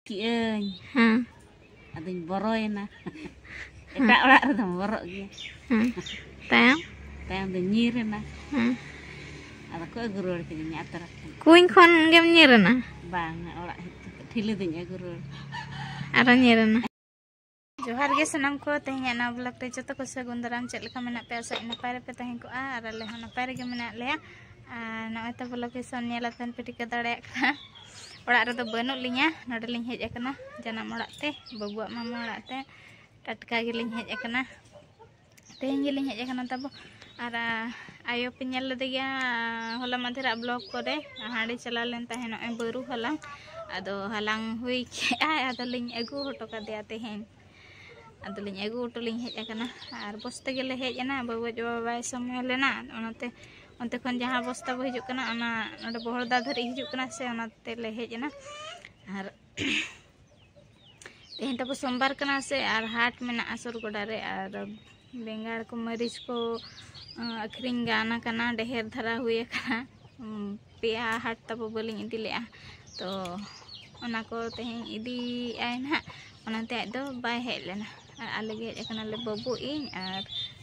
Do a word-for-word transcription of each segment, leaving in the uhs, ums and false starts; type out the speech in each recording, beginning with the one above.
ᱠᱮᱜᱼᱟᱹᱧ᱾ ᱦᱮᱸ᱾ ᱟᱫᱚᱧ ᱵᱚᱨᱚᱭᱮᱱᱟ᱾ ᱮᱴᱟᱜ ᱚᱲᱟᱜ ᱨᱮᱫᱚᱢ ᱵᱚᱨᱚᱜ ᱜᱮᱭᱟ᱾ ᱦᱮᱸ᱾ ᱛᱟᱭᱚᱢ? ᱛᱟᱭᱚᱢ ᱫᱚᱧ ᱧᱤᱨ ᱮᱱᱟ᱾ ᱦᱮᱸ᱾ ᱟᱫᱚ ᱠᱚ ᱟᱹᱜᱩ ᱨᱩᱣᱟᱹᱲ ᱠᱤᱫᱤᱧᱟ ᱟᱛᱨᱟ ᱠᱷᱚᱱ᱾ ᱠᱩᱧ ᱠᱷᱚᱱ ᱜᱮᱢ ᱧᱤᱨ ᱮᱱᱟ? ᱵᱟᱝ, ᱚᱲᱟᱜ ᱦᱮᱡ ᱠᱟᱛᱮ ᱴᱷᱤᱞᱤ ᱫᱚᱧ ᱟᱹᱜᱩ ᱨᱩᱣᱟᱹᱲ᱾ ᱟᱨᱚ ᱧᱤᱨ ᱮᱱᱟ᱾ ᱡᱚᱦᱟᱨ ᱜᱮ ᱥᱟᱱᱟᱢ ᱠᱚ, ᱛᱮᱦᱮᱧᱟᱜ ᱱᱟᱣᱟ ᱵᱞᱚᱜ ᱨᱮ ᱡᱚᱛᱚ ᱠᱚ ᱥᱟᱹᱜᱩᱱ ᱫᱟᱨᱟᱢ᱾ ᱪᱮᱫ ᱞᱮᱠᱟ ᱢᱮᱱᱟᱜ ᱯᱮᱭᱟ? ᱟᱥᱟᱭᱟᱹᱧ ᱱᱟᱯᱟᱭ ᱨᱮᱯᱮ ᱛᱟᱦᱮᱸ ᱠᱚᱜᱼᱟ, ᱟᱨ ᱟᱞᱮ ᱦᱚᱸ ᱱᱟᱯᱟᱭ ᱨᱮᱜᱮ ᱢᱮᱱᱟᱜ ᱞᱮᱭᱟ᱾ ᱟᱨ ᱱᱚᱜᱼᱚᱭ ᱛᱟᱵᱚ ᱞᱳᱠᱮᱥᱚᱱ ᱧᱮᱞ ᱟᱛᱮᱱ ᱯᱮ ᱴᱷᱤᱠᱟᱹ ᱫᱟᱲᱮᱭᱟᱜ ᱠᱟᱱᱟ, ᱚᱲᱟᱜ ᱨᱮᱫᱚ ᱵᱟᱹᱱᱩᱜ ᱞᱤᱧᱟ, ᱱᱚᱰᱮ ᱞᱤᱧ ᱦᱮᱡ ᱟᱠᱟᱱᱟ ᱡᱟᱱᱟᱢ ᱚᱲᱟᱜ ᱛᱮ, ᱵᱟᱹᱵᱩᱣᱟᱜ ᱢᱟᱢᱟ ᱚᱲᱟᱜ ᱛᱮ᱾ ᱴᱟᱴᱠᱟ ᱜᱮᱞᱤᱧ ᱦᱮᱡ ᱟᱠᱟᱱᱟ, ᱛᱮᱦᱮᱧ ᱜᱮᱞᱤᱧ ᱦᱮᱡ ᱟᱠᱟᱱᱟ ᱛᱟᱵᱚ᱾ ᱟᱨ, ᱟ, ᱟᱭᱳ ᱯᱮ ᱧᱮᱞ ᱞᱮᱫᱮ ᱜᱮᱭᱟ, ᱦᱚᱞᱟ ᱢᱟᱫᱷᱮᱨᱟᱜ ᱵᱞᱚᱜ ᱠᱚᱨᱮ, ᱦᱟᱸᱰᱮ ᱪᱟᱞᱟᱣ ᱞᱮᱱ ᱛᱟᱦᱮᱸ ᱱᱚᱜᱼᱚᱭ ᱵᱟᱹᱨᱩ ᱦᱟᱞᱟᱝ᱾ ᱟᱫᱚ ᱦᱟᱞᱟᱝ ᱦᱩᱭ ᱠᱮᱜᱼᱟᱭ, ᱟᱫᱚᱞᱤᱧ ᱟᱹᱜᱩ ᱦᱚᱴᱚ ᱠᱟᱫᱮᱭᱟ ᱛᱮᱦᱮᱧ᱾ ᱟᱫᱚᱞᱤᱧ ᱟᱹᱜᱩ ᱦᱚᱴᱚ ᱞᱤᱧ ᱦᱮᱡ ᱟᱠᱟᱱᱟ᱾ ᱟᱨ ᱵᱚᱥ ᱛᱮᱜᱮᱞᱮ ᱦᱮᱡ ᱮᱱᱟ, ᱵᱟᱹᱵᱩ ᱟᱡ ᱵᱟᱵᱟ ᱵᱟᱭ ᱥᱚᱢᱚᱭ ᱞᱮᱱᱟ, ᱚᱱᱟᱛᱮ ᱚᱱᱛᱮ ᱠᱷᱚᱱ ᱡᱟᱦᱟᱸ ᱵᱚᱥᱛᱟ ᱵᱚ ᱦᱤᱡᱩᱜ ᱠᱟᱱᱟ, ᱚᱱᱟ ᱱᱚᱰᱮ ᱵᱚᱦᱚᱲᱫᱟ ᱫᱷᱟᱹᱨᱤᱡ ᱦᱤᱡᱩᱜ ᱠᱟᱱᱟ ᱥᱮ, ᱚᱱᱟᱛᱮᱞᱮ ᱦᱮᱡ ᱮᱱᱟ᱾ ᱟᱨ ᱛᱮᱦᱮᱧ ᱛᱟᱵᱚ ᱥᱳᱢᱵᱟᱨ ᱠᱟᱱᱟ ᱥᱮ, ᱟᱨ ᱦᱟᱴ ᱢᱮᱱᱟᱜᱼᱟ ᱥᱩᱨ ᱜᱚᱰᱟ ᱨᱮ, ᱟᱨ ᱵᱮᱸᱜᱟᱲ ᱠᱚ, ᱢᱟᱹᱨᱤᱪ ᱠᱚ, ᱟᱸ, ᱟᱹᱠᱷᱨᱤᱧ ᱜᱟᱱ ᱟᱠᱟᱱᱟ, ᱰᱷᱮᱨ ᱫᱷᱟᱨᱟ ᱦᱩᱭ ᱟᱠᱟᱱᱟ᱾ ᱩᱸ, ᱯᱮᱭᱟ ᱦᱟᱴ ᱛᱟᱵᱚ ᱵᱟᱹᱞᱤᱧ ᱤᱫᱤ ᱞᱮᱜᱼᱟ, ᱛᱚ ᱚᱱᱟ ᱠᱚ ᱛᱮᱦᱮᱧ ᱤᱫᱤᱭᱟᱭ ᱱᱟᱦᱟᱜ, ᱚᱱᱟᱛᱮ ᱟᱡ ᱫᱚ ᱵᱟᱭ ᱦᱮᱡ ᱞᱮᱱᱟ᱾ ᱟᱨ ᱟᱞᱮ ᱜᱮ ᱦᱮᱡ ᱟᱠᱟᱱᱟᱞᱮ, ᱵᱟᱹᱵᱩ, ᱤᱧ, ᱟᱨ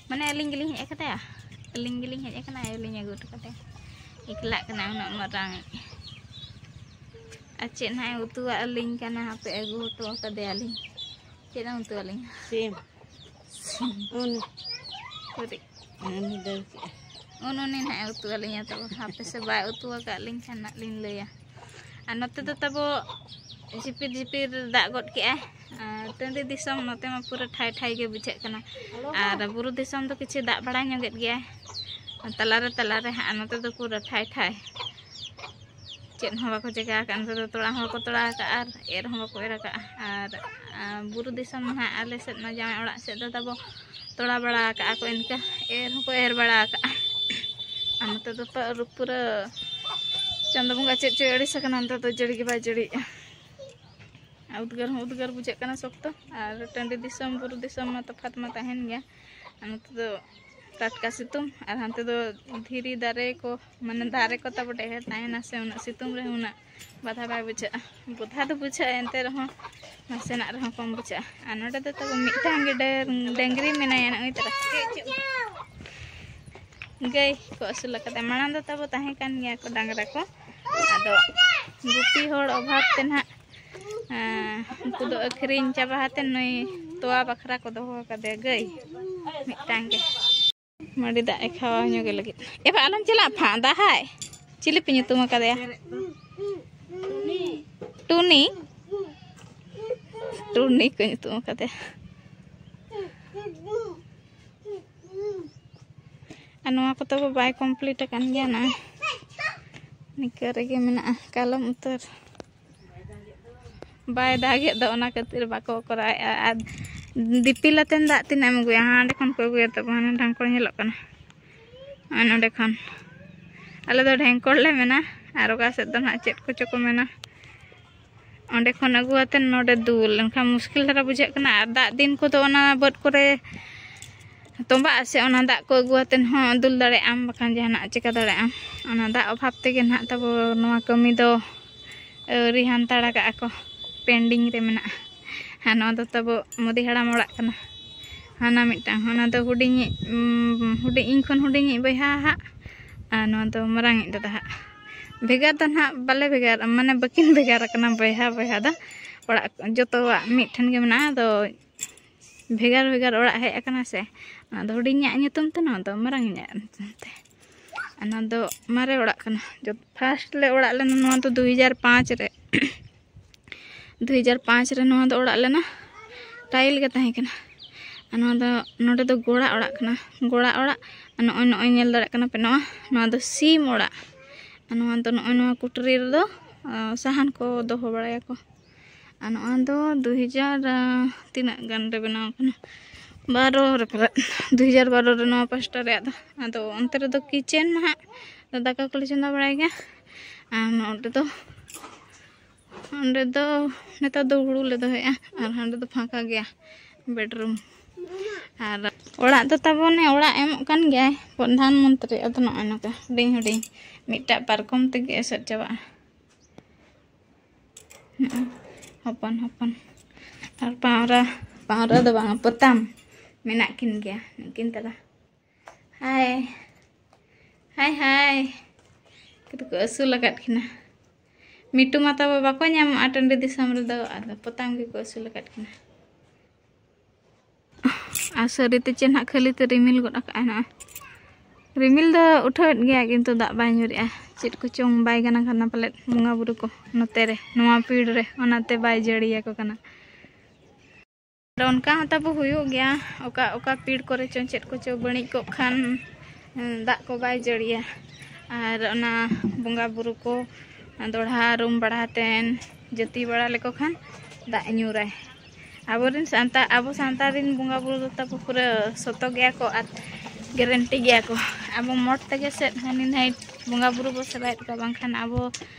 ᱢᱟᱱᱮ ᱟᱹᱞᱤᱧ ᱜᱮᱞᱤᱧ ᱦᱮᱡ ᱟᱠᱟᱫᱟ, ᱟᱹᱞᱤᱧ ᱜᱮᱞᱤᱧ ᱦᱮᱡ ᱟᱠᱟᱱᱟ, ᱟᱭᱳ ᱞᱤᱧ ᱟᱹᱜᱩ ᱦᱚᱴᱚ ᱠᱟᱫᱮᱭᱟ᱾ ᱮᱠᱞᱟᱜ ᱠᱟᱱᱟᱭ ᱩᱱᱟᱹᱜ ᱢᱟᱨᱟᱝ ᱤᱡ᱾ ᱟᱨ ᱪᱮᱫ ᱱᱟᱦᱟᱜ ᱮ ᱩᱛᱩᱣᱟᱜ ᱞᱤᱧ ᱠᱟᱱᱟ, ᱦᱟᱯᱮ ᱟᱹᱜᱩ ᱦᱚᱴᱚ ᱠᱟᱫᱮᱭᱟᱞᱤᱧ᱾ ᱪᱮᱫ ᱮᱢ ᱩᱛᱩ ᱟᱹᱞᱤᱧᱟ? ᱥᱤᱢ᱾ ᱩᱱᱤ᱾ ᱩᱱᱤ ᱫᱟᱹᱲ ᱠᱮᱜᱼᱟ᱾ ᱩᱱ ᱩᱱᱤ ᱱᱟᱦᱟᱜ ᱮ ᱩᱛᱩ ᱟᱹᱞᱤᱧᱟ, ᱛᱚᱵᱮ ᱦᱟᱯᱮ ᱥᱮ ᱵᱟᱭ ᱩᱛᱩ ᱟᱠᱟᱫ ᱞᱤᱧ ᱠᱷᱟᱱ ᱱᱟᱜ ᱞᱤᱧ ᱞᱟᱹᱭᱟ᱾ ᱟᱨ ᱱᱚᱛᱮ ᱫᱚ ᱛᱟᱵᱚ ᱡᱷᱤᱯᱤᱨ ᱡᱷᱤᱯᱤᱨ ᱫᱟᱜ ᱜᱚᱫ ᱠᱮᱜᱼᱟᱭ᱾ ᱟᱨ ᱴᱟᱺᱰᱤ ᱫᱤᱥᱚᱢ, ᱱᱚᱛᱮ ᱢᱟ ᱯᱩᱨᱟᱹ ᱴᱷᱟᱭ ᱴᱷᱟᱭ ᱜᱮ ᱵᱩᱡᱷᱟᱹᱜ ᱠᱟᱱᱟ᱾ ᱟᱨ ᱵᱩᱨᱩ ᱫᱤᱥᱚᱢ ᱫᱚ ᱠᱤᱪᱷᱩ ᱫᱟᱜ ᱵᱟᱲᱟ ᱧᱚᱜᱮᱫ ᱜᱮᱭᱟᱭ ᱛᱟᱞᱟᱨᱮ ᱛᱟᱞᱟᱨᱮ ᱦᱟᱸᱜ, ᱟᱨ ᱱᱚᱛᱮ ᱫᱚ ᱯᱩᱨᱟᱹ ᱴᱷᱟᱭ ᱴᱷᱟᱭ᱾ ᱪᱮᱫ ᱦᱚᱸ ᱵᱟᱠᱚ ᱪᱤᱠᱟ ᱟᱠᱟᱫᱼᱟ᱾ ᱱᱚᱛᱮ ᱫᱚ ᱛᱚᱲᱟ ᱦᱚᱸ ᱵᱟᱠᱚ ᱛᱚᱲᱟ ᱟᱠᱟᱫᱼᱟ ᱟᱨ ᱮᱨ ᱦᱚᱸ ᱵᱟᱠᱚ ᱮᱨ ᱟᱠᱟᱫᱼᱟ᱾ ᱟᱨ, ᱟᱨ ᱵᱩᱨᱩ ᱫᱤᱥᱚᱢ ᱱᱟᱦᱟᱜ ᱟᱞᱮ ᱥᱮᱫ ᱢᱟ ᱡᱟᱶᱟᱭ ᱚᱲᱟᱜ ᱥᱮᱫ ᱫᱚ ᱛᱟᱵᱚ ᱛᱚᱲᱟ ᱵᱟᱲᱟ ᱟᱠᱟᱫᱼᱟ ᱠᱚ, ᱤᱱᱠᱟᱹ ᱮᱨ ᱦᱚᱸᱠᱚ ᱮᱨ ᱵᱟᱲᱟ ᱟᱠᱟᱫᱼᱟ᱾ ᱟᱨ ᱱᱚᱛᱮ ᱫᱚ ᱯᱩᱨᱟᱹ, ᱯᱩᱨᱟᱹ ᱪᱟᱸᱫᱚ ᱵᱚᱸᱜᱟ ᱪᱮᱫ ᱪᱚᱭ ᱟᱹᱲᱤᱥ ᱟᱠᱟᱱᱟ, ᱱᱚᱛᱮ ᱫᱚ ᱡᱟᱹᱲᱤ ᱜᱮ ᱵᱟᱭ ᱡᱟᱹᱲᱤᱭᱮᱜᱼᱟ᱾ ᱟᱨ ᱩᱫᱽᱜᱟᱹᱨ ᱦᱚᱸ ᱩᱫᱽᱜᱟᱹᱨ ᱵᱩᱡᱷᱟᱹᱜ ᱠᱟᱱᱟ ᱥᱚᱠᱛᱚ᱾ ᱟᱨ ᱴᱟᱺᱰᱤ ᱫᱤᱥᱚᱢ, ᱵᱩᱨᱩ ᱫᱤᱥᱚᱢ ᱢᱟ ᱛᱚᱯᱷᱟᱛ ᱢᱟ ᱛᱟᱦᱮᱱ ᱜᱮᱭᱟ᱾ ᱟᱨ ᱱᱚᱛᱮ ᱫᱚ ᱴᱟᱴᱠᱟ ᱥᱤᱛᱩᱝ, ᱟᱨ ᱦᱟᱱᱛᱮ ᱫᱚ ᱫᱷᱤᱨᱤ ᱫᱟᱨᱮ ᱠᱚ, ᱢᱟᱱᱮ ᱫᱟᱨᱮ ᱠᱚ ᱛᱟᱵᱚ ᱰᱷᱮᱨ ᱛᱟᱦᱮᱱᱟ ᱥᱮ, ᱩᱱᱟᱹᱜ ᱥᱤᱛᱩᱝ ᱨᱮ ᱩᱱᱟᱹᱜ ᱵᱟᱫᱷᱟ ᱵᱟᱭ ᱵᱩᱡᱷᱟᱹᱜᱼᱟ᱾ ᱵᱚᱫᱷᱟ ᱫᱚ ᱵᱩᱡᱷᱟᱹᱜᱼᱟ, ᱮᱱᱛᱮ ᱨᱮᱦᱚᱸ ᱱᱟᱥᱮᱱᱟᱜ ᱨᱮᱦᱚᱸ ᱠᱚᱢ ᱵᱩᱡᱷᱟᱹᱜᱼᱟ᱾ ᱟᱨ ᱱᱚᱰᱮ ᱫᱚ ᱛᱟᱵᱚ ᱢᱤᱫᱴᱟᱝ ᱜᱮ ᱰᱟᱹ-, ᱰᱟᱹᱝᱨᱤ ᱢᱮᱱᱟᱭᱟ, ᱱᱚᱜᱼᱚᱭ ᱛᱟᱨᱟ ᱜᱟᱹᱭ ᱠᱚ ᱟᱹᱥᱩᱞ ᱟᱠᱟᱫᱟ᱾ ᱢᱟᱲᱟᱝ ᱫᱚ ᱛᱟᱵᱚ ᱛᱟᱦᱮᱸ ᱠᱟᱱ ᱜᱮᱭᱟ ᱠᱚ ᱰᱟᱝᱨᱟ ᱠᱚ, ᱟᱫᱚ ᱜᱩᱯᱤ ᱦᱚᱲ ᱚᱵᱷᱟᱵ ᱛᱮ ᱱᱟᱦᱟᱜ, ᱟᱸ, ᱩᱱᱠᱩ ᱫᱚ ᱟᱹᱠᱷᱨᱤᱧ ᱪᱟᱵᱟ ᱟᱛᱮ ᱱᱩᱭ ᱛᱚᱣᱟ ᱵᱟᱠᱷᱨᱟ ᱠᱚ ᱫᱚᱦᱚ ᱟᱠᱟᱫᱮᱭᱟ ᱜᱟᱹᱭ ᱢᱤᱫᱴᱟᱝ ᱜᱮ᱾ ᱢᱟᱹᱰᱤ ᱫᱟᱜ ᱮ ᱠᱷᱟᱣᱟᱣ ᱧᱚᱜᱮ ᱞᱟᱹᱜᱤᱫ᱾ ᱮ ᱵᱟ, ᱟᱞᱚᱢ ᱪᱟᱞᱟᱜᱼᱟ ᱯᱷᱟᱸᱫᱟ ᱦᱟᱭ᱾ ᱪᱤᱞᱤ ᱯᱮ ᱧᱩᱛᱩᱢ ᱟᱠᱟᱫᱮᱭᱟ? ᱴᱩᱱᱤ᱾ ᱴᱩᱱᱤ ᱠᱚ ᱧᱩᱛᱩᱢ ᱟᱠᱟᱫᱮᱭᱟ᱾ ᱟᱨ ᱱᱚᱣᱟ ᱠᱚᱛᱮ ᱵᱚ ᱵᱟᱭ complete ᱟᱠᱟᱱ ᱜᱮᱭᱟ ᱱᱟ᱾ ᱱᱤᱝᱠᱟᱹ ᱨᱮᱜᱮ ᱢᱮᱱᱟᱜᱼᱟ ᱠᱟᱞᱚᱢ ᱩᱛᱟᱹᱨ᱾ ᱵᱟᱭ ᱫᱟᱜᱮᱫ ᱫᱚ, ᱚᱱᱟ ᱠᱷᱟᱹᱛᱤᱨ ᱵᱟᱠᱚ ᱠᱚᱨᱟᱣᱮᱫᱼᱟ᱾ ᱟᱨ ᱫᱤᱯᱤᱞ ᱟᱛᱮᱱ ᱫᱟᱜ ᱛᱤᱱᱟᱹᱜ ᱮᱢ ᱟᱹᱜᱩᱭᱟ? ᱦᱟᱸᱰᱮ ᱠᱷᱚᱱ ᱠᱚ ᱟᱹᱜᱩᱭᱟ᱾ ᱛᱟᱵᱚ ᱦᱟᱱᱮ ᱰᱷᱟᱝᱠᱚᱲ ᱧᱮᱞᱚᱜ ᱠᱟᱱᱟ, ᱟᱨ ᱱᱚᱸᱰᱮ ᱠᱷᱚᱱ᱾ ᱟᱞᱮ ᱫᱚ ᱰᱷᱮᱝᱠᱚᱲ ᱞᱮ ᱢᱮᱱᱟ, ᱟᱨ ᱚᱠᱟ ᱥᱮᱫ ᱫᱚ ᱱᱟᱦᱟᱜ ᱪᱮᱫ ᱠᱚᱪᱚ ᱠᱚ ᱢᱮᱱᱟ᱾ ᱚᱸᱰᱮ ᱠᱷᱚᱱ ᱟᱹᱜᱩ ᱟᱛᱮᱱ ᱱᱚᱰᱮ ᱫᱩᱞ, ᱮᱱᱠᱷᱟᱱ ᱢᱩᱥᱠᱤᱞ ᱫᱷᱟᱨᱟ ᱵᱩᱡᱷᱟᱹᱜ ᱠᱟᱱᱟ᱾ ᱟᱨ ᱫᱟᱜ ᱫᱤᱱ ᱠᱚᱫᱚ ᱚᱱᱟ ᱵᱟᱹᱫᱽ ᱠᱚᱨᱮ ᱛᱚᱸᱵᱟᱜ ᱟᱥᱮ, ᱚᱱᱟ ᱫᱟᱜ ᱠᱚ ᱟᱹᱜᱩ ᱟᱛᱮᱱ ᱦᱚᱸ ᱫᱩᱞ ᱫᱟᱲᱮᱭᱟᱜ ᱟᱢ, ᱵᱟᱠᱷᱟᱱ ᱡᱟᱦᱟᱱᱟᱜ ᱪᱤᱠᱟᱹ ᱫᱟᱲᱮᱭᱟᱜ ᱟᱢ᱾ ᱚᱱᱟ ᱫᱟᱜ ᱚᱵᱷᱟᱵ ᱛᱮᱜᱮ ᱱᱟᱦᱟᱜ ᱛᱟᱵᱚ ᱱᱚᱣᱟ ᱠᱟᱹᱢᱤ ᱫᱚ ᱟᱹᱣᱨᱤ ᱦᱟᱱᱛᱟᱲ ᱟᱠᱟᱜᱼᱟ ᱠᱚ, pending ᱨᱮ ᱢᱮᱱᱟᱜᱼᱟ᱾ ᱟᱨ ᱱᱚᱣᱟ ᱫᱚ ᱛᱟᱵᱚ ᱢᱚᱫᱤ ᱦᱟᱲᱟᱢ ᱚᱲᱟᱜ ᱠᱟᱱᱟ᱾ ᱦᱟᱱᱟ ᱢᱤᱫᱴᱟᱝ, ᱚᱱᱟ ᱫᱚ ᱦᱩᱰᱤᱧᱤᱡ, ᱩᱢ, ᱦᱩᱰᱤᱧ, ᱤᱧ ᱠᱷᱚᱱ ᱦᱩᱰᱤᱧᱤᱡ ᱵᱚᱭᱦᱟ ᱦᱟᱜ, ᱟᱨ ᱱᱚᱣᱟ ᱫᱚ ᱢᱟᱨᱟᱝᱤᱡ ᱫᱟᱫᱟ ᱦᱟᱜ᱾ ᱵᱷᱮᱜᱟᱨ ᱫᱚ ᱱᱟᱦᱟᱜ ᱵᱟᱞᱮ ᱵᱷᱮᱜᱟᱨ, ᱢᱟᱱᱮ ᱵᱟᱹᱠᱤᱱ ᱵᱷᱮᱜᱟᱨ ᱟᱠᱟᱱᱟ ᱵᱚᱭᱦᱟ, ᱵᱚᱭᱦᱟ ᱫᱚ᱾ ᱚᱲᱟᱜ ᱡᱚᱛᱚᱣᱟᱜ ᱢᱤᱫ ᱴᱷᱮᱱ ᱜᱮ ᱢᱮᱱᱟᱜᱼᱟ, ᱟᱫᱚ ᱵᱷᱮᱜᱟᱨ ᱵᱷᱮᱜᱟᱨ ᱚᱲᱟᱜ ᱦᱮᱡ ᱟᱠᱟᱱᱟ ᱥᱮ, ᱚᱱᱟ ᱫᱚ ᱦᱩᱰᱤᱧᱟᱜ ᱧᱩᱛᱩᱢ ᱛᱮ, ᱱᱚᱣᱟ ᱫᱚ ᱢᱟᱨᱟᱝᱤᱧᱟᱜ ᱧᱩᱛᱩᱢ ᱛᱮ᱾ ᱚᱱᱟ ᱫᱚ ᱢᱟᱨᱮ ᱚᱲᱟᱜ ᱠᱟᱱᱟ᱾ ᱡᱚᱛ-, first ᱞᱮ ᱚᱲᱟᱜ ᱞᱮᱱᱟ ᱱᱚᱣᱟ ᱫᱚ ᱫᱩ ᱦᱟᱡᱟᱨ ᱯᱟᱸᱪ ᱨᱮ᱾ ᱫᱩ ᱦᱟᱡᱟᱨ ᱯᱟᱸᱪ ᱨᱮ ᱱᱚᱣᱟ ᱫᱚ ᱚᱲᱟᱜ ᱞᱮᱱᱟ, tile ᱜᱮ ᱛᱟᱦᱮᱸ ᱠᱟᱱᱟ᱾ ᱟᱨ ᱱᱚᱣᱟ ᱫᱚ, ᱱᱚᱰᱮ ᱫᱚ ᱜᱚᱲᱟ ᱚᱲᱟᱜ ᱠᱟᱱᱟ, ᱜᱚᱲᱟ ᱚᱲᱟᱜ᱾ ᱟᱨ ᱱᱚᱜᱼᱚᱭ, ᱱᱚᱜᱼᱚᱭ ᱧᱮᱞ ᱫᱟᱲᱮᱭᱟᱜ ᱠᱟᱱᱟ ᱯᱮ, ᱱᱚᱣᱟ, ᱱᱚᱣᱟ ᱫᱚ ᱥᱤᱢ ᱚᱲᱟᱜ᱾ ᱟᱨ ᱱᱚᱣᱟ ᱫᱚ ᱱᱚᱜᱼᱚᱭ ᱱᱚᱣᱟ ᱠᱩᱴᱨᱤ ᱨᱮᱫᱚ, ᱟ, ᱥᱟᱦᱟᱱ ᱠᱚ ᱫᱚᱦᱚ ᱵᱟᱲᱟᱭᱟᱠᱚ᱾ ᱟᱨ ᱱᱚᱣᱟ ᱫᱚ ᱫᱩ ᱦᱟᱡᱟᱨ, ᱟ, ᱛᱤᱱᱟᱹᱜ ᱜᱟᱱ ᱨᱮ ᱵᱮᱱᱟᱣ ᱠᱟᱱᱟ, ᱵᱟᱨᱚ ᱨᱮ ᱯᱟᱞᱮᱫ, ᱫᱩ ᱦᱟᱡᱟᱨ ᱵᱟᱨᱚ ᱨᱮ ᱱᱚᱣᱟ ᱯᱟᱥᱴᱟ ᱨᱮᱭᱟᱜ ᱫᱚ᱾ ᱟᱫᱚ ᱚᱱᱛᱮ ᱨᱮᱫᱚ kitchen ᱱᱟᱦᱟᱜ ᱫᱟᱠᱟ ᱠᱚᱞᱮ ᱪᱚᱸᱫᱟ ᱵᱟᱲᱟᱭ ᱜᱮᱭᱟ᱾ ᱟᱨ ᱱᱚᱰᱮ ᱫᱚ, ᱚᱸᱰᱮ ᱫᱚ ᱱᱮᱛᱟᱨ ᱫᱚ ᱦᱩᱲᱩ ᱞᱮ ᱫᱚᱦᱚᱭᱟ᱾ ᱟᱨ ᱦᱟᱸᱰᱮ ᱫᱚ ᱯᱷᱟᱸᱠᱟ ᱜᱮᱭᱟ, bedroom᱾ ᱟᱨ ᱚᱲᱟᱜ ᱫᱚ ᱛᱟᱵᱚᱱᱮ ᱚᱲᱟᱜ ᱮᱢᱚᱜ ᱠᱟᱱ ᱜᱮᱭᱟᱭ ᱯᱨᱚᱫᱷᱟᱱ ᱢᱚᱱᱛᱨᱤ, ᱟᱫᱚ ᱱᱚᱜᱼᱚᱭ ᱱᱚᱝᱠᱟ ᱦᱩᱰᱤᱧ ᱦᱩᱰᱤᱧ ᱢᱤᱫᱴᱟᱜ ᱯᱟᱨᱠᱚᱢ ᱛᱮᱜᱮ ᱮᱥᱮᱫ ᱪᱟᱵᱟᱜᱼᱟ᱾ ᱦᱚᱯᱚᱱ ᱦᱚᱯᱚᱱ᱾ ᱟᱨ ᱯᱟᱣᱨᱟ, ᱯᱟᱣᱨᱟ ᱫᱚ ᱵᱟᱝᱟ, ᱯᱚᱛᱟᱢ ᱢᱮᱱᱟᱜ ᱠᱤᱱ ᱜᱮᱭᱟ ᱱᱩᱠᱤᱱ ᱛᱟᱞᱟ᱾ ᱦᱟᱭ, ᱦᱟᱭ, ᱦᱟᱭ᱾ ᱠᱤᱱᱛᱩ ᱠᱚ ᱟᱹᱥᱩᱞ ᱟᱠᱟᱫ ᱠᱤᱱᱟ᱾ ᱢᱤᱴᱩ ᱢᱟ ᱛᱟᱵᱚ ᱵᱟᱠᱚ ᱧᱟᱢᱚᱜᱼᱟ ᱴᱟᱺᱰᱤ ᱫᱤᱥᱚᱢ ᱨᱮᱫᱚ, ᱟᱫᱚ ᱯᱚᱛᱟᱢ ᱜᱮᱠᱚ ᱟᱹᱥᱩᱞ ᱟᱠᱟᱫ ᱠᱤᱱᱟ᱾ ᱟᱨ ᱥᱟᱹᱨᱤᱛᱮ ᱪᱮᱫ ᱱᱟᱦᱟᱜ ᱠᱷᱟᱹᱞᱤ ᱛᱮ ᱨᱤᱢᱤᱞ ᱜᱚᱫ ᱟᱠᱟᱫᱼᱟᱭ ᱱᱚᱜᱼᱚᱭ᱾ ᱨᱤᱢᱤᱞ ᱫᱚ ᱩᱴᱷᱟᱹᱣᱮᱫ ᱜᱮᱭᱟ, ᱠᱤᱱᱛᱩ ᱫᱟᱜ ᱵᱟᱭ ᱧᱩᱨᱮᱜᱼᱟ᱾ ᱪᱮᱫ ᱠᱚᱪᱚᱝ ᱵᱟᱭ ᱜᱟᱱ ᱟᱠᱟᱱᱟ ᱯᱟᱞᱮᱫ ᱵᱚᱸᱜᱟ ᱵᱩᱨᱩ ᱠᱚ ᱱᱚᱛᱮ ᱨᱮ, ᱱᱚᱣᱟ ᱯᱤᱲ ᱨᱮ, ᱚᱱᱟᱛᱮ ᱵᱟᱭ ᱡᱟᱹᱲᱤᱭᱟᱠᱚ ᱠᱟᱱᱟ᱾ ᱟᱨ ᱚᱱᱠᱟ ᱦᱚᱸ ᱛᱟᱵᱚ ᱦᱩᱭᱩᱜ ᱜᱮᱭᱟ, ᱚᱠᱟ ᱚᱠᱟ ᱯᱤᱲ ᱠᱚᱨᱮ ᱪᱚᱝ ᱪᱮᱫ ᱠᱚᱪᱚ ᱵᱟᱹᱲᱤᱡ ᱠᱚᱜ ᱠᱷᱟᱱ, ᱦᱮᱸ, ᱫᱟᱜ ᱠᱚ ᱵᱟᱭ ᱡᱟᱹᱲᱤᱭᱟ᱾ ᱟᱨ ᱚᱱᱟ ᱵᱚᱸᱜᱟ ᱵᱩᱨᱩ ᱠᱚ ᱫᱚᱲᱦᱟ ᱨᱩᱢ ᱵᱟᱲᱟ ᱠᱟᱛᱮᱱ ᱡᱟᱹᱛᱤ ᱵᱟᱲᱟ ᱞᱮᱠᱚ ᱠᱷᱟᱱ ᱫᱟᱜ ᱧᱩᱨᱟᱭ᱾ ᱟᱵᱚᱨᱮᱱ ᱥᱟᱱᱛᱟᱲ, ᱟᱵᱚ ᱥᱟᱱᱛᱟᱲ ᱨᱮᱱ ᱵᱚᱸᱜᱟ ᱵᱩᱨᱩ ᱫᱚ ᱛᱟᱵᱚ ᱯᱩᱨᱟᱹ ᱥᱚᱛᱚ ᱜᱮᱭᱟ ᱠᱚ ᱟᱨ ᱜᱮᱨᱮᱱᱴᱤ ᱜᱮᱭᱟ ᱠᱚ᱾ ᱟᱵᱚ ᱢᱚᱴ ᱛᱮᱜᱮ ᱥᱮᱫ ᱦᱟᱹᱱᱤ ᱱᱟᱹᱭ ᱵᱚᱸᱜᱟ ᱵᱩᱨᱩ ᱵᱚ ᱥᱮᱵᱟᱭᱮᱫ ᱠᱚᱣᱟ, ᱵᱟᱝᱠᱷᱟᱱ ᱟᱵᱚ,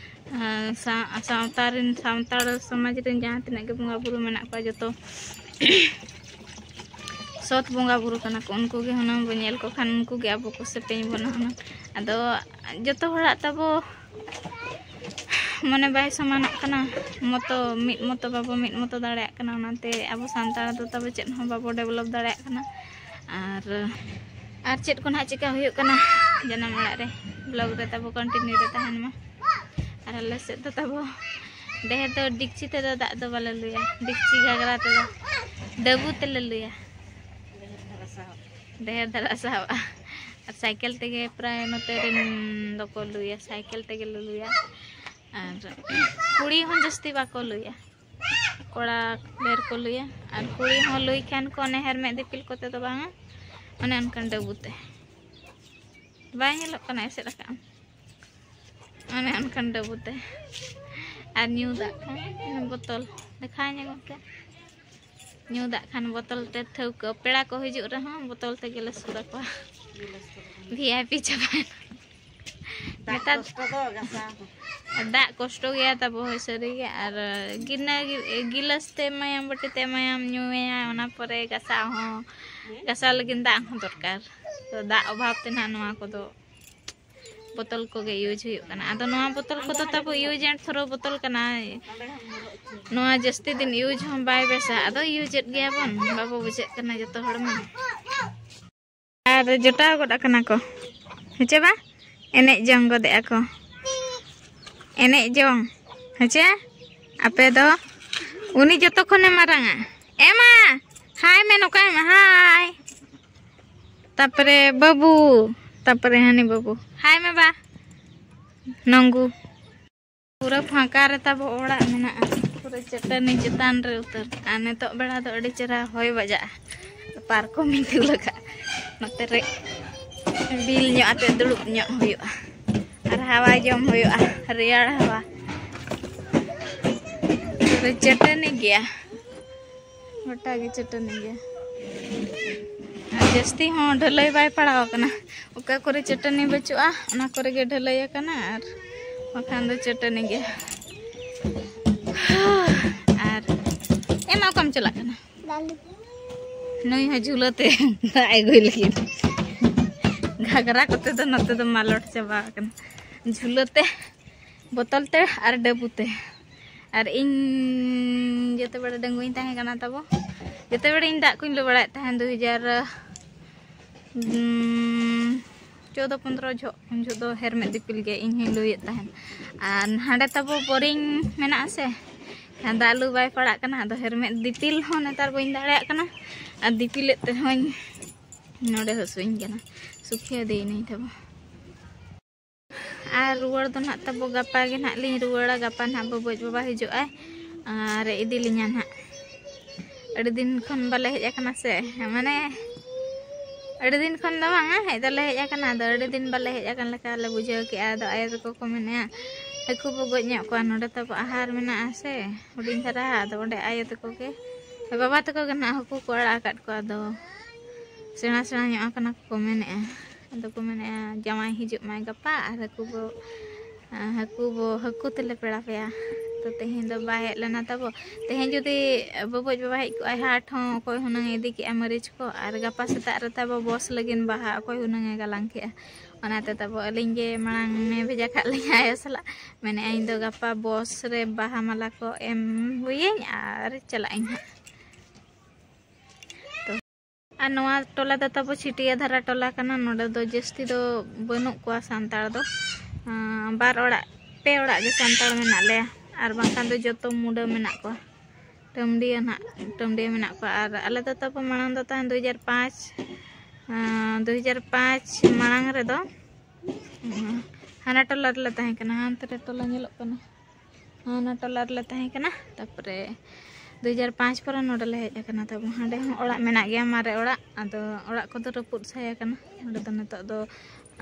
ᱟᱸ, ᱥᱟ-, ᱥᱟᱶᱛᱟ ᱨᱮᱱ, ᱥᱟᱱᱛᱟᱲ ᱥᱚᱢᱟᱡᱽ ᱨᱮᱱ ᱡᱟᱦᱟᱸ ᱛᱤᱱᱟᱹᱜ ᱜᱮ ᱵᱚᱸᱜᱟ ᱵᱩᱨᱩ ᱢᱮᱱᱟᱜ ᱠᱚᱣᱟ, ᱡᱚᱛᱚ ᱥᱚᱛ ᱵᱚᱸᱜᱟ ᱵᱩᱨᱩ ᱠᱟᱱᱟ ᱠᱚ᱾ ᱩᱱᱠᱩ ᱜᱮ ᱦᱩᱱᱟᱹᱝ ᱵᱚ ᱧᱮᱞ ᱠᱚ ᱠᱷᱟᱱ, ᱩᱱᱠᱩ ᱜᱮ ᱟᱵᱚ ᱠᱚ ᱥᱮᱯᱮᱧ ᱵᱚᱱᱟ ᱦᱩᱱᱟᱹᱝ᱾ ᱟᱫᱚ ᱡᱚᱛᱚ ᱦᱚᱲᱟᱜ ᱛᱟᱵᱚ ᱢᱚᱱᱮ ᱵᱟᱭ ᱥᱚᱢᱟᱱᱚᱜ ᱠᱟᱱᱟ, ᱢᱚᱛᱚ, ᱢᱤᱫ ᱢᱚᱛᱚ ᱵᱟᱵᱚ ᱢᱤᱫ ᱢᱚᱛᱚ ᱫᱟᱲᱮᱭᱟᱜ ᱠᱟᱱᱟ, ᱚᱱᱟᱛᱮ ᱟᱵᱚ ᱥᱟᱱᱛᱟᱲ ᱫᱚ ᱛᱟᱵᱚ ᱪᱮᱫ ᱦᱚᱸ ᱵᱟᱵᱚ ᱰᱮᱵᱷᱞᱚᱯ ᱫᱟᱲᱮᱭᱟᱜ ᱠᱟᱱᱟ᱾ ᱟᱨ, ᱟᱨ ᱪᱮᱫ ᱠᱚ ᱱᱟᱦᱟᱜ ᱪᱮᱠᱟ ᱦᱩᱭᱩᱜ ᱠᱟᱱᱟ ᱡᱟᱱᱟᱢ ᱚᱲᱟᱜ ᱨᱮ, ᱵᱞᱚᱜ ᱨᱮ ᱛᱟᱵᱚ ᱠᱚᱱᱴᱤᱱᱤᱭᱩ ᱨᱮ ᱛᱟᱦᱮᱱ ᱢᱟ᱾ ᱟᱨ ᱟᱞᱮ ᱥᱮᱫ ᱫᱚ ᱛᱟᱵᱚ ᱰᱷᱮᱨ ᱫᱚ ᱰᱤᱠᱪᱤ ᱛᱮᱫᱚ ᱫᱟᱜ ᱫᱚ ᱵᱟᱞᱮ ᱞᱩᱭᱟ, ᱰᱤᱠᱪᱤ ᱜᱷᱟᱜᱽᱨᱟ ᱛᱮᱫᱚ ᱰᱟᱹᱵᱩ ᱛᱮᱞᱮ ᱞᱩᱭᱟ᱾ ᱰᱷᱮᱨ ᱫᱷᱟᱨᱟ ᱥᱟᱦᱟᱣᱟ᱾ ᱟᱨ ᱥᱟᱭᱠᱮᱞ ᱛᱮᱜᱮ ᱯᱨᱟᱭ ᱱᱚᱛᱮ ᱨᱮᱱ ᱫᱚᱠᱚ ᱞᱩᱭᱟ, ᱥᱟᱭᱠᱮᱞ ᱛᱮᱜᱮ ᱞᱮ ᱞᱩᱭᱟ᱾ ᱟᱨ ᱠᱩᱲᱤ ᱦᱚᱸ ᱡᱟᱹᱥᱛᱤ ᱵᱟᱠᱚ ᱞᱩᱭᱟ, ᱠᱚᱲᱟ ᱰᱷᱮᱨ ᱠᱚ ᱞᱩᱭᱟ᱾ ᱟᱨ ᱠᱩᱲᱤ ᱦᱚᱸ ᱞᱩᱭ ᱠᱷᱟᱱ ᱠᱚ ᱚᱱᱮ ᱦᱮᱨᱢᱮᱫ ᱫᱤᱯᱤᱞ ᱠᱚᱛᱮ ᱫᱚ ᱵᱟᱝᱟ, ᱚᱱᱮ ᱚᱱᱠᱟᱱ ᱰᱟᱹᱵᱩ ᱛᱮ᱾ ᱵᱟᱭ ᱧᱮᱞᱚᱜ ᱠᱟᱱᱟ, ᱮᱥᱮᱫ ᱟᱠᱟᱫ ᱟᱢ᱾ ᱚᱱᱮ ᱚᱱᱠᱟᱱ ᱰᱟᱹᱵᱩ ᱛᱮ᱾ ᱟᱨ ᱧᱩ ᱫᱟᱜ ᱠᱷᱟᱱ ᱵᱳᱛᱚᱞ᱾ ᱫᱮᱠᱷᱟᱣ ᱧᱚᱜ ᱯᱮ᱾ ᱧᱩ ᱫᱟᱜ ᱠᱷᱟᱱ ᱵᱳᱛᱚᱞ ᱛᱮ ᱴᱷᱟᱹᱣᱠᱟᱹ᱾ ᱯᱮᱲᱟ ᱠᱚ ᱦᱤᱡᱩᱜ ᱨᱮᱦᱚᱸ ᱵᱳᱛᱚᱞ ᱛᱮᱜᱮ ᱞᱮ ᱥᱩᱨ ᱟᱠᱚᱣᱟ᱾ ᱵᱷᱤ ᱟᱭ ᱯᱤ ᱪᱟᱵᱟᱭᱮᱱᱟ᱾ ᱱᱮᱛᱟᱨ ᱠᱚᱥᱴᱚ ᱫᱚ ᱜᱷᱟᱥᱟᱣ ᱦᱚᱸ᱾ ᱫᱟᱜ ᱠᱚᱥᱴᱚ ᱜᱮᱭᱟ ᱛᱟᱵᱚ, ᱦᱳᱭ, ᱥᱟᱹᱨᱤᱜᱮ᱾ ᱟᱨ ᱜᱤᱱᱟᱹ ᱜᱤ-, ᱜᱤᱞᱟᱹᱥ ᱛᱮ ᱢᱟᱭᱟᱢ ᱵᱟᱹᱴᱤ ᱛᱮ ᱢᱟᱭᱟᱢ ᱧᱩᱭᱟ, ᱚᱱᱟ ᱯᱚᱨᱮ ᱜᱷᱟᱥᱟᱣ ᱦᱚᱸ, ᱜᱷᱟᱥᱟᱣ ᱞᱟᱹᱜᱤᱫ ᱫᱟᱜ ᱦᱚᱸ ᱫᱚᱨᱠᱟᱨ᱾ ᱛᱚ ᱫᱟᱜ ᱚᱵᱷᱟᱵ ᱛᱮ ᱱᱟᱦᱟᱜ ᱱᱚᱣᱟ ᱠᱚᱫᱚ ᱵᱚᱛᱚᱞ ᱠᱚᱜᱮ use ᱦᱩᱭᱩᱜ ᱠᱟᱱᱟ᱾ ᱟᱫᱚ ᱱᱚᱣᱟ ᱵᱚᱛᱚᱞ ᱠᱚᱫᱚ ᱛᱟᱵᱚ use and throw ᱵᱚᱛᱚᱞ ᱠᱟᱱᱟ᱾ ᱱᱚᱣᱟ ᱡᱟᱹᱥᱛᱤ ᱫᱤᱱ use ᱦᱚᱸ ᱵᱟᱭ ᱵᱮᱥᱟ, ᱟᱫᱚ use ᱮᱫ ᱜᱮᱭᱟ ᱵᱚᱱ, ᱵᱟᱵᱚ ᱵᱩᱡᱷᱟᱹᱜ ᱠᱟᱱᱟ ᱡᱚᱛᱚ ᱦᱚᱲ ᱢᱟ᱾ ᱟᱨ ᱡᱚᱴᱟᱣ ᱜᱚᱫ ᱟᱠᱟᱱᱟ ᱠᱚ, ᱦᱮᱸ ᱪᱮ ᱵᱟ? ᱮᱱᱮᱡ ᱡᱚᱝ ᱜᱚᱫᱮᱜᱼᱟ ᱠᱚ, ᱮᱱᱮᱡ ᱡᱚᱝ, ᱦᱮᱸ ᱪᱮ? ᱟᱯᱮ ᱫᱚ? ᱩᱱᱤ ᱡᱚᱛᱚ ᱠᱷᱚᱱᱮ ᱢᱟᱨᱟᱝᱟ᱾ ᱮᱢᱟ, hi ᱢᱮ, ᱱᱚᱝᱠᱟᱭ ᱢᱮ, hi᱾ ᱛᱟᱯᱚᱨᱮ ᱵᱟᱹᱵᱩ, ᱛᱟᱯᱚᱨᱮ ᱦᱟᱹᱱᱤ ᱵᱟᱹᱵᱩ, hi ᱢᱮ ᱵᱟ, ᱱᱚᱝᱜᱩ᱾ ᱯᱩᱨᱟᱹ ᱯᱷᱟᱸᱠᱟ ᱨᱮ ᱛᱟᱵᱚ ᱚᱲᱟᱜ ᱢᱮᱱᱟᱜᱼᱟ, ᱯᱩᱨᱟᱹ ᱪᱟᱹᱴᱟᱹᱱᱤ ᱪᱮᱛᱟᱱ ᱨᱮ ᱩᱛᱟᱹᱨ᱾ ᱟᱨ ᱱᱤᱛᱚᱜ ᱵᱮᱲᱟ ᱫᱚ ᱟᱹᱰᱤ ᱪᱮᱦᱨᱟ ᱦᱚᱭ ᱵᱟᱡᱟᱜᱼᱟ, ᱯᱟᱨᱠᱚᱢᱤᱧ ᱛᱩᱞ ᱟᱠᱟᱫ, ᱱᱚᱛᱮ ᱨᱮ ᱵᱤᱞ ᱧᱚᱜ ᱟᱛᱮ ᱫᱩᱲᱩᱵ ᱧᱚᱜ ᱦᱩᱭᱩᱜᱼᱟ ᱟᱨ ᱦᱟᱣᱟ ᱡᱚᱢ ᱦᱩᱭᱩᱜᱼᱟ, ᱨᱮᱭᱟᱲ ᱦᱟᱣᱟ᱾ ᱯᱩᱨᱟᱹ ᱪᱟᱹᱴᱟᱹᱱᱤ ᱜᱮᱭᱟ, ᱜᱚᱴᱟ ᱜᱮ ᱪᱟᱹᱴᱟᱹᱱᱤ ᱜᱮᱭᱟ᱾ ᱟᱨ ᱡᱟᱹᱥᱛᱤ ᱦᱚᱸ ᱰᱷᱟᱹᱞᱟᱹᱭ ᱵᱟᱭ ᱯᱟᱲᱟᱣ ᱟᱠᱟᱱᱟ, ᱚᱠᱟ ᱠᱚᱨᱮ ᱪᱟᱹᱴᱟᱹᱱᱤ ᱵᱟᱹᱪᱩᱜᱼᱟ ᱚᱱᱟ ᱠᱚᱨᱮ ᱜᱮ ᱰᱷᱟᱹᱞᱟᱹᱭ ᱟᱠᱟᱱᱟ, ᱟᱨ ᱵᱟᱠᱷᱟᱱ ᱫᱚ ᱪᱟᱹᱴᱟᱹᱱᱤ ᱜᱮᱭᱟ᱾ ᱟᱨ ᱮᱢᱟ, ᱚᱠᱟᱢ ᱪᱟᱞᱟᱜ ᱠᱟᱱᱟ? ᱱᱩᱭ ᱦᱚᱸ ᱡᱷᱩᱞᱟᱹ ᱛᱮ ᱫᱟᱜ ᱮ ᱟᱹᱜᱩᱭ ᱞᱟᱹᱜᱤᱫ᱾ ᱜᱷᱟᱜᱽᱨᱟ ᱠᱚᱛᱮ ᱫᱚ ᱱᱚᱛᱮ ᱫᱚ ᱢᱟᱞᱚᱴ ᱪᱟᱵᱟ ᱟᱠᱟᱱᱟ, ᱡᱷᱩᱞᱟᱹ ᱛᱮ, ᱵᱚᱛᱚᱞ ᱛᱮ ᱟᱨ ᱰᱟᱹᱵᱩ ᱛᱮ᱾ ᱟᱨ ᱤᱧ ᱡᱮᱛᱮ ᱵᱮᱲᱟ ᱰᱟᱺᱜᱩᱣᱟᱹᱧ ᱛᱟᱦᱮᱸ ᱠᱟᱱᱟ ᱛᱟᱵᱚ, ᱡᱮᱛᱮ ᱵᱮᱲᱟ ᱤᱧ ᱫᱟᱜ ᱠᱚᱧ ᱞᱩ ᱵᱟᱲᱟᱭᱮᱫ ᱛᱟᱦᱮᱸᱫ, ᱫᱩ ᱦᱟᱡᱟᱨ, ᱩᱸ, ᱪᱳᱫᱽᱫᱳ ᱯᱚᱱᱫᱽᱨᱚ ᱡᱚᱦᱚᱜ, ᱩᱱ ᱡᱚᱦᱚᱜ ᱫᱚ ᱦᱮᱨᱢᱮᱫ ᱫᱤᱯᱤᱞ ᱜᱮ ᱤᱧ ᱦᱚᱧ ᱞᱩᱭᱮᱫ ᱛᱟᱦᱮᱸᱫ᱾ ᱟᱨ ᱦᱟᱸᱰᱮ ᱛᱟᱵᱚ ᱵᱳᱨᱤᱝ ᱢᱮᱱᱟᱜᱼᱟ ᱥᱮ, ᱫᱟᱜ ᱞᱩ ᱵᱟᱭ ᱯᱟᱲᱟᱜ ᱠᱟᱱᱟ, ᱟᱫᱚ ᱦᱮᱨᱢᱮᱫ ᱫᱤᱯᱤᱞ ᱦᱚᱸ ᱱᱮᱛᱟᱨ ᱵᱟᱹᱧ ᱫᱟᱲᱮᱭᱟᱜ ᱠᱟᱱᱟ, ᱟᱨ ᱫᱤᱯᱤᱞᱮᱫ ᱛᱮᱦᱚᱸᱧ ᱱᱚᱰᱮ ᱦᱟᱹᱥᱩᱧ ᱠᱟᱱᱟ᱾ ᱥᱩᱠᱷᱤᱭᱟᱹ ᱫᱮᱭᱤᱱᱟᱹᱧ ᱛᱟᱵᱚ᱾ ᱟᱨ ᱨᱩᱣᱟᱹᱲ ᱫᱚ ᱱᱟᱦᱟᱜ ᱛᱟᱵᱚ ᱜᱟᱯᱟ ᱜᱮ ᱱᱟᱦᱟᱜ ᱞᱤᱧ ᱨᱩᱣᱟᱹᱲᱟ᱾ ᱜᱟᱯᱟ ᱱᱟᱦᱟᱜ ᱵᱟᱹᱵᱩ ᱟᱡ ᱵᱟᱵᱟ ᱦᱤᱡᱩᱜ ᱟᱭ ᱟᱨ ᱤᱫᱤ ᱞᱤᱧᱟ ᱱᱟᱦᱟᱜ᱾ ᱟᱹᱰᱤ ᱫᱤᱱ ᱠᱷᱚᱱ ᱵᱟᱞᱮ ᱦᱮᱡ ᱟᱠᱟᱱᱟ ᱥᱮ, ᱢᱟᱱᱮ ᱟᱹᱰᱤ ᱫᱤᱱ ᱠᱷᱚᱱ ᱫᱚ ᱵᱟᱝᱟ, ᱦᱮᱡ ᱫᱚᱞᱮ ᱦᱮᱡ ᱟᱠᱟᱱᱟ, ᱟᱫᱚ ᱟᱹᱰᱤ ᱫᱤᱱ ᱵᱟᱞᱮ ᱦᱮᱡ ᱟᱠᱟᱱ ᱞᱮᱠᱟ ᱞᱮ ᱵᱩᱡᱷᱟᱹᱣ ᱠᱮᱜᱼᱟ᱾ ᱟᱫᱚ ᱟᱭᱳ ᱛᱟᱠᱚ ᱠᱚ ᱢᱮᱱᱮᱜᱼᱟ, ᱦᱟᱹᱠᱩ ᱵᱚ ᱜᱚᱡ ᱧᱚᱜ ᱠᱚᱣᱟ, ᱱᱚᱰᱮ ᱛᱟᱵᱚ ᱟᱦᱟᱨ ᱢᱮᱱᱟᱜᱼᱟ ᱥᱮ, ᱦᱩᱰᱤᱧ ᱫᱷᱟᱨᱟ, ᱟᱫᱚ ᱚᱸᱰᱮ ᱟᱭᱳ ᱛᱟᱠᱚ ᱜᱮ, ᱵᱟᱵᱟ ᱛᱟᱠᱚ ᱜᱮ ᱱᱟᱦᱟᱜ ᱦᱟᱹᱠᱩ ᱠᱚ ᱟᱲᱟᱜ ᱟᱠᱟᱫ ᱠᱚᱣᱟ, ᱟᱫᱚ ᱥᱮᱬᱟ ᱥᱮᱬᱟ ᱧᱚᱜ ᱟᱠᱟᱱᱟ ᱠᱚ ᱢᱮᱱᱮᱜᱼᱟ᱾ ᱟᱫᱚ ᱠᱚ ᱢᱮᱱᱮᱫᱼᱟ, ᱡᱟᱶᱟᱭ ᱦᱤᱡᱩᱜ ᱢᱟᱭ ᱜᱟᱯᱟ ᱟᱨ ᱦᱟᱹᱠᱩ ᱵᱚ, ᱦᱟᱹᱠᱩ ᱵᱚ, ᱦᱟᱹᱠᱩ ᱛᱮᱞᱮ ᱯᱮᱲᱟ ᱯᱮᱭᱟ᱾ ᱛᱚ ᱛᱮᱦᱮᱧ ᱫᱚ ᱵᱟᱭ ᱦᱮᱡ ᱞᱮᱱᱟ ᱛᱟᱵᱚ᱾ ᱛᱮᱦᱮᱧ ᱡᱩᱫᱤ ᱵᱟᱵᱚᱡ ᱵᱟᱵᱟ ᱦᱮᱡ ᱠᱚᱜᱼᱟᱭ ᱦᱟᱴ ᱦᱚᱸ, ᱚᱠᱚᱭ ᱦᱩᱱᱟᱹᱝ ᱮ ᱤᱫᱤ ᱠᱮᱜᱼᱟ ᱢᱟᱹᱨᱤᱪ ᱠᱚ, ᱟᱨ ᱜᱟᱯᱟ ᱥᱮᱛᱟᱜ ᱨᱮ ᱛᱟᱵᱚ ᱵᱚᱥ ᱞᱟᱹᱜᱤᱫ ᱵᱟᱦᱟ ᱚᱠᱚᱭ ᱦᱩᱱᱟᱹᱝ ᱮ ᱜᱟᱞᱟᱝ ᱠᱮᱜᱼᱟ᱾ ᱚᱱᱟᱛᱮ ᱛᱟᱵᱚ ᱟᱹᱞᱤᱧ ᱜᱮ ᱢᱟᱲᱟᱝ ᱮ ᱵᱷᱮᱡᱟ ᱠᱟᱜ ᱞᱤᱧᱟ ᱟᱭᱳ ᱥᱟᱞᱟᱜ᱾ ᱢᱮᱱᱮᱫᱼᱟ, ᱤᱧ ᱫᱚ ᱜᱟᱯᱟ ᱵᱚᱥ ᱨᱮ ᱵᱟᱦᱟ ᱢᱟᱞᱟ ᱠᱚ ᱮᱢ ᱦᱩᱭᱟᱹᱧ ᱟᱨ ᱪᱟᱞᱟᱜ ᱟᱹᱧ ᱦᱟᱸᱜ᱾ ᱟᱨ ᱱᱚᱣᱟ ᱴᱚᱞᱟ ᱫᱚ ᱛᱟᱵᱚ ᱪᱷᱤᱴᱭᱟᱹ ᱫᱷᱟᱨᱟ ᱴᱚᱞᱟ ᱠᱟᱱᱟ᱾ ᱱᱚᱰᱮ ᱫᱚ ᱡᱟᱹᱥᱛᱤ ᱫᱚ ᱵᱟᱹᱱᱩᱜ ᱠᱚᱣᱟ ᱥᱟᱱᱛᱟᱲ ᱫᱚ᱾ ᱟᱸ, ᱵᱟᱨ ᱚᱲᱟᱜ, ᱯᱮ ᱚᱲᱟᱜ ᱜᱮ ᱥᱟᱱᱛᱟᱲ ᱢᱮᱱᱟᱜ ᱞᱮᱭᱟ, ᱟᱨ ᱵᱟᱝᱠᱷᱟᱱ ᱫᱚ ᱡᱚᱛᱚ ᱢᱩᱰᱟᱹ ᱢᱮᱱᱟᱜ ᱠᱚᱣᱟ᱾ ᱴᱟᱹᱢᱰᱤᱭᱟᱹ ᱱᱟᱜ, ᱴᱟᱹᱢᱰᱤᱭᱟᱹ ᱢᱮᱱᱟᱜ ᱠᱚᱣᱟ᱾ ᱟᱨ ᱟᱞᱮ ᱫᱚ ᱛᱟᱵᱚ ᱢᱟᱲᱟᱝ ᱫᱚ ᱛᱟᱦᱮᱸ ᱫᱩ ᱦᱟᱡᱟᱨ ᱯᱟᱸᱪ, ᱟᱸ, ᱫᱩ ᱦᱟᱡᱟᱨ ᱯᱟᱸᱪ ᱢᱟᱲᱟᱝ ᱨᱮᱫᱚ, ᱩᱸ, ᱦᱟᱱᱟ ᱴᱚᱞᱟ ᱨᱮᱞᱮ ᱛᱟᱦᱮᱸ ᱠᱟᱱᱟ᱾ ᱦᱟᱱᱛᱮ ᱨᱮ ᱴᱚᱞᱟ ᱧᱮᱞᱚᱜ ᱠᱟᱱᱟ, ᱦᱟᱱᱟ ᱴᱚᱞᱟ ᱨᱮᱞᱮ ᱛᱟᱦᱮᱸ ᱠᱟᱱᱟ᱾ ᱛᱟᱨᱯᱚᱨᱮ ᱫᱩ ᱦᱟᱡᱟᱨ ᱯᱟᱸᱪ ᱯᱚᱨᱮ ᱱᱚᱰᱮ ᱞᱮ ᱦᱮᱡ ᱟᱠᱟᱱᱟ᱾ ᱛᱟᱵᱚ ᱦᱟᱸᱰᱮ ᱦᱚᱸ ᱚᱲᱟᱜ ᱢᱮᱱᱟᱜ ᱜᱮᱭᱟ, ᱢᱟᱨᱮ ᱚᱲᱟᱜ, ᱟᱫᱚ ᱚᱲᱟᱜ ᱠᱚᱫᱚ ᱨᱟᱹᱯᱩᱫ ᱥᱟᱭ ᱟᱠᱟᱱᱟ᱾ ᱱᱚᱰᱮ ᱫᱚ ᱱᱤᱛᱚᱜ ᱫᱚ,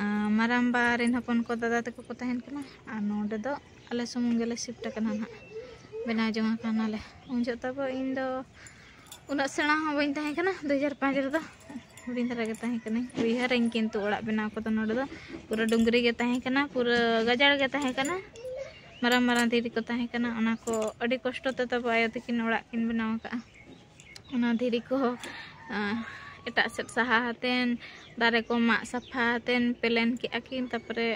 ᱟᱸ, ᱢᱟᱨᱟᱢᱵᱟ ᱨᱮᱱ ᱦᱚᱯᱚᱱ ᱠᱚ, ᱫᱟᱫᱟ ᱛᱟᱠᱚ ᱠᱚ ᱛᱟᱦᱮᱱ ᱠᱟᱱᱟ, ᱟᱨ ᱱᱚᱰᱮ ᱫᱚ ᱟᱞᱮ ᱥᱩᱢᱩᱝ ᱜᱮᱞᱮ ᱥᱤᱯᱴ ᱟᱠᱟᱱᱟ ᱱᱟᱦᱟᱜ, ᱵᱮᱱᱟᱣ ᱡᱚᱝ ᱟᱠᱟᱱᱟᱞᱮ᱾ ᱩᱱ ᱡᱚᱦᱚᱜ ᱛᱟᱵᱚ ᱤᱧ ᱫᱚ ᱩᱱᱟᱹᱜ ᱥᱮᱬᱟ ᱦᱚᱸ ᱵᱟᱹᱧ ᱛᱟᱦᱮᱸ ᱠᱟᱱᱟ ᱫᱩ ᱦᱟᱡᱟᱨ ᱯᱟᱸᱪ ᱨᱮᱫᱚ, ᱦᱩᱰᱤᱧ ᱫᱷᱟᱨᱟ ᱜᱮ ᱛᱟᱦᱮᱸ ᱠᱟᱹᱱᱟᱹᱧ᱾ ᱩᱭᱦᱟᱹᱨᱟᱹᱧ ᱠᱤᱱᱛᱩ ᱚᱲᱟᱜ ᱵᱮᱱᱟᱣ ᱠᱚᱫᱚ ᱱᱚᱰᱮ ᱫᱚ ᱯᱩᱨᱟᱹ ᱰᱩᱝᱨᱤ ᱜᱮ ᱛᱟᱦᱮᱸ ᱠᱟᱱᱟ, ᱯᱩᱨᱟᱹ ᱜᱟᱡᱟᱲ ᱜᱮ ᱛᱟᱦᱮᱸ ᱠᱟᱱᱟ, ᱢᱟᱨᱟᱝ ᱢᱟᱨᱟᱝ ᱫᱷᱤᱨᱤ ᱠᱚ ᱛᱟᱦᱮᱸ ᱠᱟᱱᱟ᱾ ᱚᱱᱟ ᱠᱚ ᱟᱹᱰᱤ ᱠᱚᱥᱴᱚ ᱛᱮ ᱛᱟᱵᱚ ᱟᱭᱳ ᱛᱟᱹᱠᱤᱱ ᱚᱲᱟᱜ ᱠᱤᱱ ᱵᱮᱱᱟᱣ ᱟᱠᱟᱫᱼᱟ᱾ ᱚᱱᱟ ᱫᱷᱤᱨᱤ ᱠᱚ, ᱟᱸ, ᱮᱴᱟᱜ ᱥᱮᱫ ᱥᱟᱦᱟ ᱟᱛᱮᱱ, ᱫᱟᱨᱮ ᱠᱚ ᱢᱟᱜ ᱥᱟᱯᱷᱟ ᱟᱛᱮᱱ ᱯᱞᱮᱱ ᱠᱮᱜᱼᱟ ᱠᱤᱱ, ᱛᱟᱨᱯᱚᱨᱮ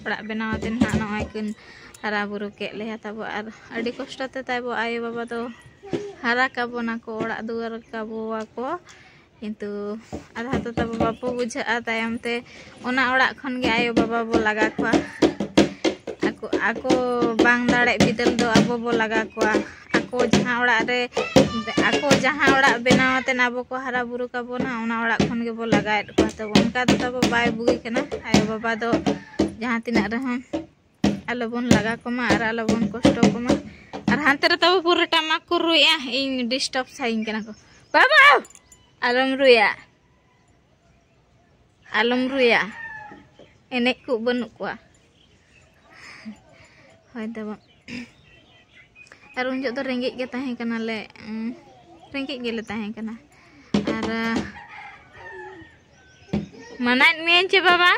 ᱚᱲᱟᱜ ᱵᱮᱱᱟᱣ ᱟᱛᱮᱱ ᱱᱟᱦᱟᱜ ᱱᱚᱜᱼᱚᱭ ᱠᱤᱱ ᱦᱟᱨᱟ ᱵᱩᱨᱩ ᱠᱮᱫ ᱞᱮᱭᱟ ᱛᱟᱵᱚ᱾ ᱟᱨ ᱟᱹᱰᱤ ᱠᱚᱥᱴᱚ ᱛᱮ ᱛᱟᱵᱚ ᱟᱭᱳ ᱵᱟᱵᱟ ᱫᱚ ᱦᱟᱨᱟ ᱠᱟᱵᱚᱱᱟ ᱠᱚ, ᱚᱲᱟᱜ ᱫᱩᱣᱟᱹᱨ ᱠᱟᱵᱚᱣᱟ ᱠᱚ, ᱠᱤᱱᱛᱩ ᱟᱫᱷᱟ ᱫᱚ ᱛᱟᱵᱚ ᱵᱟᱵᱚ ᱵᱩᱡᱷᱟᱹᱜᱼᱟ᱾ ᱛᱟᱭᱚᱢ ᱛᱮ ᱚᱱᱟ ᱚᱲᱟᱜ ᱠᱷᱚᱱ ᱜᱮ ᱟᱭᱳ ᱵᱟᱵᱟ ᱵᱚ ᱞᱟᱜᱟ ᱠᱚᱣᱟ᱾ ᱟᱠᱚ, ᱟᱠᱚ ᱵᱟᱝ ᱫᱟᱲᱮᱜ ᱵᱤᱫᱟᱹᱞ ᱫᱚ ᱟᱵᱚ ᱵᱚ ᱞᱟᱜᱟ ᱠᱚᱣᱟ᱾ ᱟᱠᱚ ᱡᱟᱦᱟᱸ ᱚᱲᱟᱜ ᱨᱮ, ᱟᱠᱚ ᱡᱟᱦᱟᱸ ᱚᱲᱟᱜ ᱵᱮᱱᱟᱣ ᱟᱛᱮᱱ ᱟᱵᱚ ᱠᱚ ᱦᱟᱨᱟ ᱵᱩᱨᱩ ᱠᱟᱵᱚᱱᱟ, ᱚᱱᱟ ᱚᱲᱟᱜ ᱠᱷᱚᱱ ᱜᱮᱵᱚ ᱞᱟᱜᱟᱭᱮᱫ ᱠᱚᱣᱟ᱾ ᱛᱚ ᱚᱱᱠᱟ ᱫᱚ ᱛᱟᱵᱚ ᱵᱟᱭ ᱵᱩᱜᱤ ᱠᱟᱱᱟ᱾ ᱟᱭᱳ ᱵᱟᱵᱟ ᱫᱚ ᱡᱟᱦᱟᱸ ᱛᱤᱱᱟᱹᱜ ᱨᱮᱦᱚᱸ ᱟᱞᱚᱵᱚᱱ ᱞᱟᱜᱟ ᱠᱚᱢᱟ ᱟᱨ ᱟᱞᱚᱵᱚᱱ ᱠᱚᱥᱴᱚ ᱠᱚᱢᱟ᱾ ᱟᱨ ᱦᱟᱱᱛᱮ ᱨᱮ ᱛᱟᱵᱚ ᱯᱩᱨᱟᱹ ᱴᱟᱢᱟᱠ ᱠᱚ ᱨᱩᱭᱮᱜᱼᱟ, ᱤᱧ ᱰᱤᱥᱴᱟᱵᱽ ᱥᱟᱭᱤᱧ ᱠᱟᱱᱟ ᱠᱚ᱾ ᱵᱟᱵᱟ, ᱟᱞᱚᱢ ᱨᱩᱭᱟ, ᱟᱞᱚᱢ ᱨᱩᱭᱟ, ᱮᱱᱮᱡ ᱠᱚ ᱵᱟᱹᱱᱩᱜ ᱠᱚᱣᱟ᱾ ᱦᱳᱭ ᱛᱟᱵᱚ᱾ ᱟᱨ ᱩᱱ ᱡᱚᱦᱚᱜ ᱫᱚ ᱨᱮᱸᱜᱮᱡ ᱜᱮ ᱛᱟᱦᱮᱸ ᱠᱟᱱᱟᱞᱮ, ᱩᱸ, ᱨᱮᱸᱜᱮᱡ ᱜᱮᱞᱮ ᱛᱟᱦᱮᱸ ᱠᱟᱱᱟ᱾ ᱟᱨ, ᱟᱸ, ᱢᱟᱱᱟᱭᱮᱫ ᱢᱮᱭᱟᱹᱧ ᱪᱮ ᱵᱟᱵᱟ?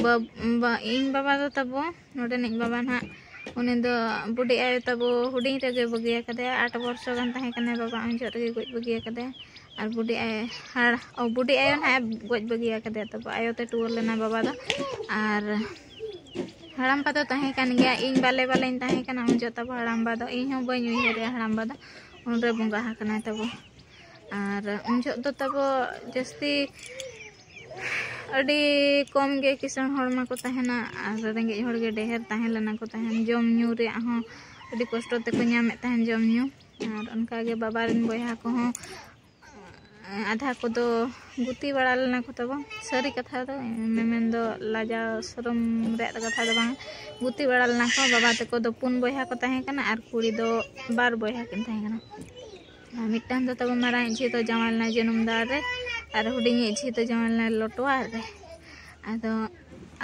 ᱵᱟ-, ᱵᱟ-, ᱤᱧ ᱵᱟᱵᱟ ᱫᱚ ᱛᱟᱵᱚ, ᱱᱚᱰᱮᱱᱤᱡ ᱵᱟᱵᱟ ᱱᱟᱦᱟᱜ, ᱩᱱᱤ ᱫᱚ ᱵᱩᱰᱤ ᱟᱭᱳ ᱛᱟᱵᱚ ᱦᱩᱰᱤᱧ ᱨᱮᱜᱮ ᱵᱟᱹᱜᱤ ᱟᱠᱟᱫᱮᱭᱟ᱾ ᱟᱴ ᱵᱚᱨᱥᱚ ᱜᱟᱱ ᱛᱟᱦᱮᱸ ᱠᱟᱱᱟᱭ ᱵᱟᱵᱟ, ᱩᱱ ᱡᱚᱦᱚᱜ ᱨᱮᱜᱮ ᱜᱚᱡ ᱵᱟᱹᱜᱤ ᱟᱠᱟᱫᱮᱭᱟ᱾ ᱟᱨ ᱵᱩᱰᱤ ᱟᱭ-, ᱦᱟᱲ-, ᱚ, ᱵᱩᱰᱤ ᱟᱭᱳ ᱱᱟᱦᱟᱜ ᱜᱚᱡ ᱵᱟᱹᱜᱤ ᱟᱠᱟᱫᱮᱭᱟ ᱛᱟᱵᱚ, ᱟᱭᱳ ᱛᱮ ᱴᱩᱣᱟᱹᱨ ᱞᱮᱱᱟ ᱵᱟᱵᱟ ᱫᱚ᱾ ᱟᱨ ᱦᱟᱲᱟᱢᱵᱟ ᱫᱚ ᱛᱟᱦᱮᱸ ᱠᱟᱱ ᱜᱮᱭᱟ, ᱤᱧ ᱵᱟᱞᱮ ᱵᱟᱞᱮᱧ ᱛᱟᱦᱮᱸ ᱠᱟᱱᱟ ᱩᱱ ᱡᱚᱦᱚᱜ ᱛᱟᱵᱚ ᱦᱟᱲᱟᱢᱵᱟ ᱫᱚ, ᱤᱧ ᱦᱚᱸ ᱵᱟᱹᱧ ᱩᱭᱦᱟᱹᱨᱮᱜᱼᱟ ᱦᱟᱲᱟᱢᱵᱟ ᱫᱚ, ᱩᱱᱨᱮ ᱵᱚᱸᱜᱟ ᱟᱠᱟᱱᱟᱭ ᱛᱟᱵᱚ᱾ ᱟᱨ ᱩᱱ ᱡᱚᱦᱚᱜ ᱫᱚ ᱛᱟᱵᱚ ᱡᱟᱹᱥᱛᱤ ᱟᱹᱰᱤ ᱠᱚᱢ ᱜᱮ ᱠᱤᱥᱟᱹᱬ ᱦᱚᱲ ᱢᱟᱠᱚ ᱛᱟᱦᱮᱱᱟ, ᱟᱨ ᱨᱮᱸᱜᱮᱡ ᱦᱚᱲ ᱜᱮ ᱰᱷᱮᱨ ᱛᱟᱦᱮᱸ ᱞᱮᱱᱟ ᱠᱚ ᱛᱟᱦᱮᱱ᱾ ᱡᱚᱢ ᱧᱩ ᱨᱮᱭᱟᱜ ᱦᱚᱸ ᱟᱹᱰᱤ ᱠᱚᱥᱴᱚ ᱛᱮᱠᱚ ᱧᱟᱢᱮᱫ ᱛᱟᱦᱮᱱ ᱡᱚᱢ ᱧᱩ᱾ ᱟᱨ ᱚᱱᱠᱟᱜᱮ ᱵᱟᱵᱟ ᱨᱮᱱ ᱵᱚᱭᱦᱟ ᱠᱚᱦᱚᱸ ᱟᱫᱷᱟ ᱠᱚᱫᱚ ᱜᱩᱛᱤ ᱵᱟᱲᱟ ᱞᱮᱱᱟ ᱠᱚ ᱛᱟᱵᱚ᱾ ᱥᱟᱹᱨᱤ ᱠᱟᱛᱷᱟ ᱫᱚ, ᱢᱮᱢᱮᱱ ᱫᱚ ᱞᱟᱡᱟᱣ ᱥᱚᱨᱚᱢ ᱨᱮᱭᱟᱜ ᱫᱚ ᱠᱟᱛᱷᱟ ᱫᱚ ᱵᱟᱝ, ᱜᱩᱛᱤ ᱵᱟᱲᱟ ᱞᱮᱱᱟ ᱠᱚ᱾ ᱵᱟᱵᱟ ᱛᱟᱠᱚ ᱫᱚ ᱯᱩᱱ ᱵᱚᱭᱦᱟ ᱠᱚ ᱛᱟᱦᱮᱸ ᱠᱟᱱᱟ ᱟᱨ ᱠᱩᱲᱤ ᱫᱚ ᱵᱟᱨ ᱵᱚᱭᱦᱟ ᱠᱤᱱ ᱛᱟᱦᱮᱸ ᱠᱟᱱᱟ᱾ ᱟᱨ ᱢᱤᱫᱴᱟᱝ ᱫᱚ ᱛᱟᱵᱚ ᱢᱟᱨᱟᱝ ᱤᱡ ᱡᱷᱤ ᱫᱚ ᱡᱟᱶᱟᱭ ᱞᱮᱱᱟᱭ ᱡᱟᱹᱱᱩᱢ ᱫᱟᱨ ᱨᱮ, ᱟᱨ ᱦᱩᱰᱤᱧᱤᱡ ᱡᱷᱤ ᱫᱚ ᱡᱟᱶᱟᱭ ᱞᱮᱱᱟᱭ ᱞᱚᱴᱣᱟᱨ ᱨᱮ᱾ ᱟᱫᱚ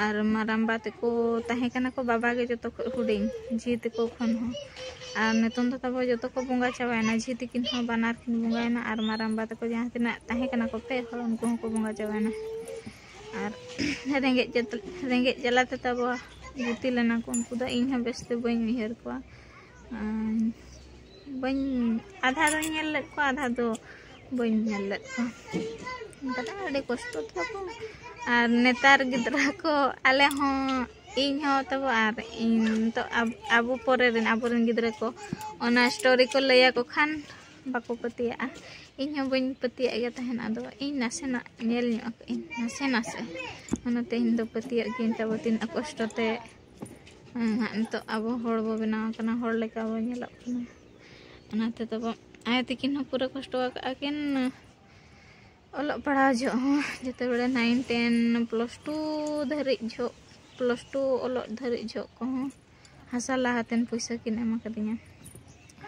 ᱟᱨ ᱢᱟᱨᱟᱝᱵᱟ ᱛᱟᱠᱚ ᱛᱟᱦᱮᱸ ᱠᱟᱱᱟ ᱠᱚ ᱵᱟᱵᱟ ᱜᱮ ᱡᱚᱛᱚ ᱠᱷᱚᱱ ᱦᱩᱰᱤᱧ, ᱡᱷᱤ ᱛᱟᱠᱚ ᱠᱷᱚᱱ ᱦᱚᱸ᱾ ᱟᱨ ᱱᱤᱛᱚᱝ ᱫᱚ ᱛᱟᱵᱚ ᱡᱚᱛᱚ ᱠᱚ ᱵᱚᱸᱜᱟ ᱪᱟᱵᱟᱭᱮᱱᱟ, ᱡᱷᱤ ᱛᱟᱹᱠᱤᱱ ᱦᱚᱸ ᱵᱟᱱᱟᱨ ᱠᱤᱱ ᱵᱚᱸᱜᱟᱭᱮᱱᱟ, ᱟᱨ ᱢᱟᱨᱟᱝᱵᱟ ᱛᱟᱠᱚ ᱡᱟᱦᱟᱸ ᱛᱤᱱᱟᱹᱜ ᱛᱟᱦᱮᱸ ᱠᱟᱱᱟ ᱠᱚ ᱯᱮ ᱦᱚᱲ, ᱩᱱᱠᱩ ᱦᱚᱸᱠᱚ ᱵᱚᱸᱜᱟ ᱪᱟᱵᱟᱭᱮᱱᱟ᱾ ᱟᱨ ᱨᱮᱸᱜᱮᱡ ᱡᱟᱛ-, ᱨᱮᱸᱜᱮᱡ ᱡᱟᱞᱟ ᱛᱮ ᱛᱟᱵᱚ ᱜᱩᱛᱤ ᱞᱮᱱᱟ ᱠᱚ, ᱩᱱᱠᱩ ᱫᱚ ᱤᱧ ᱦᱚᱸ ᱵᱮᱥᱛᱮ ᱵᱟᱹᱧ ᱩᱭᱦᱟᱹᱨ ᱠᱚᱣᱟ᱾ ᱟᱨ ᱵᱟᱹᱧ, ᱟᱫᱷᱟ ᱫᱚᱧ ᱧᱮᱞ ᱞᱮᱫ ᱠᱚᱣᱟ, ᱟᱫᱷᱟ ᱫᱚ ᱵᱟᱹᱧ ᱧᱮᱞ ᱞᱮᱫ ᱠᱚᱣᱟ᱾ ᱚᱱᱠᱟ ᱫᱚ ᱟᱹᱰᱤ ᱠᱚᱥᱴᱚ ᱛᱟᱵᱚ᱾ ᱟᱨ ᱱᱮᱛᱟᱨ ᱜᱤᱫᱽᱨᱟᱹ ᱠᱚ, ᱟᱞᱮ ᱦᱚᱸ, ᱤᱧ ᱦᱚᱸ ᱛᱟᱵᱚ, ᱟᱨ ᱤᱧ ᱱᱤᱛᱚᱜ ᱟᱵ-, ᱟᱵᱚ ᱯᱚᱨᱮ ᱨᱮᱱ, ᱟᱵᱚᱨᱮᱱ ᱜᱤᱫᱽᱨᱟᱹ ᱠᱚ ᱚᱱᱟ ᱥᱴᱳᱨᱤ ᱠᱚ ᱞᱟᱹᱭᱟᱠᱚ ᱠᱷᱟᱱ ᱵᱟᱠᱚ ᱯᱟᱹᱛᱭᱟᱹᱜᱼᱟ᱾ ᱤᱧ ᱦᱚᱸ ᱵᱟᱹᱧ ᱯᱟᱹᱛᱭᱟᱹᱜ ᱜᱮ ᱛᱟᱦᱮᱱ, ᱟᱫᱚ ᱤᱧ ᱱᱟᱥᱮᱱᱟᱜ ᱧᱮᱞ ᱧᱚᱜ ᱟᱠᱟᱫ ᱟᱹᱧ, ᱱᱟᱥᱮ ᱱᱟᱥᱮ᱾ ᱚᱱᱟᱛᱮ ᱤᱧ ᱫᱚ ᱯᱟᱹᱛᱭᱟᱹᱜ ᱜᱤᱭᱟᱹᱧ ᱛᱟᱵᱚ, ᱛᱤᱱᱟᱹᱜ ᱠᱚᱥᱴᱚ ᱛᱮ ᱦᱮᱸ, ᱦᱟᱸᱜ ᱱᱤᱛᱚᱜ ᱟᱵᱚ ᱦᱚᱲ ᱵᱚ ᱵᱮᱱᱟᱣ ᱟᱠᱟᱱᱟ, ᱦᱚᱲ ᱞᱮᱠᱟ ᱵᱚ ᱧᱮᱞᱚᱜ ᱠᱟᱱᱟ᱾ ᱚᱱᱟᱛᱮ ᱛᱟᱵᱚ ᱟᱭᱳ ᱛᱟᱹᱠᱤᱱ ᱦᱚᱸ ᱯᱩᱨᱟᱹ ᱠᱚᱥᱴᱚ ᱟᱠᱟᱫᱼᱟ ᱠᱤᱱ᱾ ᱚᱞᱚᱜ ᱯᱟᱲᱦᱟᱣ ᱡᱚᱦᱚᱜ ᱦᱚᱸ, ᱡᱮᱛᱮ ᱵᱮᱲᱮ nine ten plus two ᱫᱷᱟᱹᱨᱤᱡ ᱡᱚᱦᱚᱜ, plus two ᱚᱞᱚᱜ ᱫᱷᱟᱹᱨᱤᱡ ᱡᱚᱦᱚᱜ ᱠᱚᱦᱚᱸ ᱦᱟᱥᱟ ᱞᱟᱦᱟᱛᱮᱱ ᱯᱩᱭᱥᱟᱹ ᱠᱤᱱ ᱮᱢ ᱟᱠᱟᱫᱤᱧᱟ᱾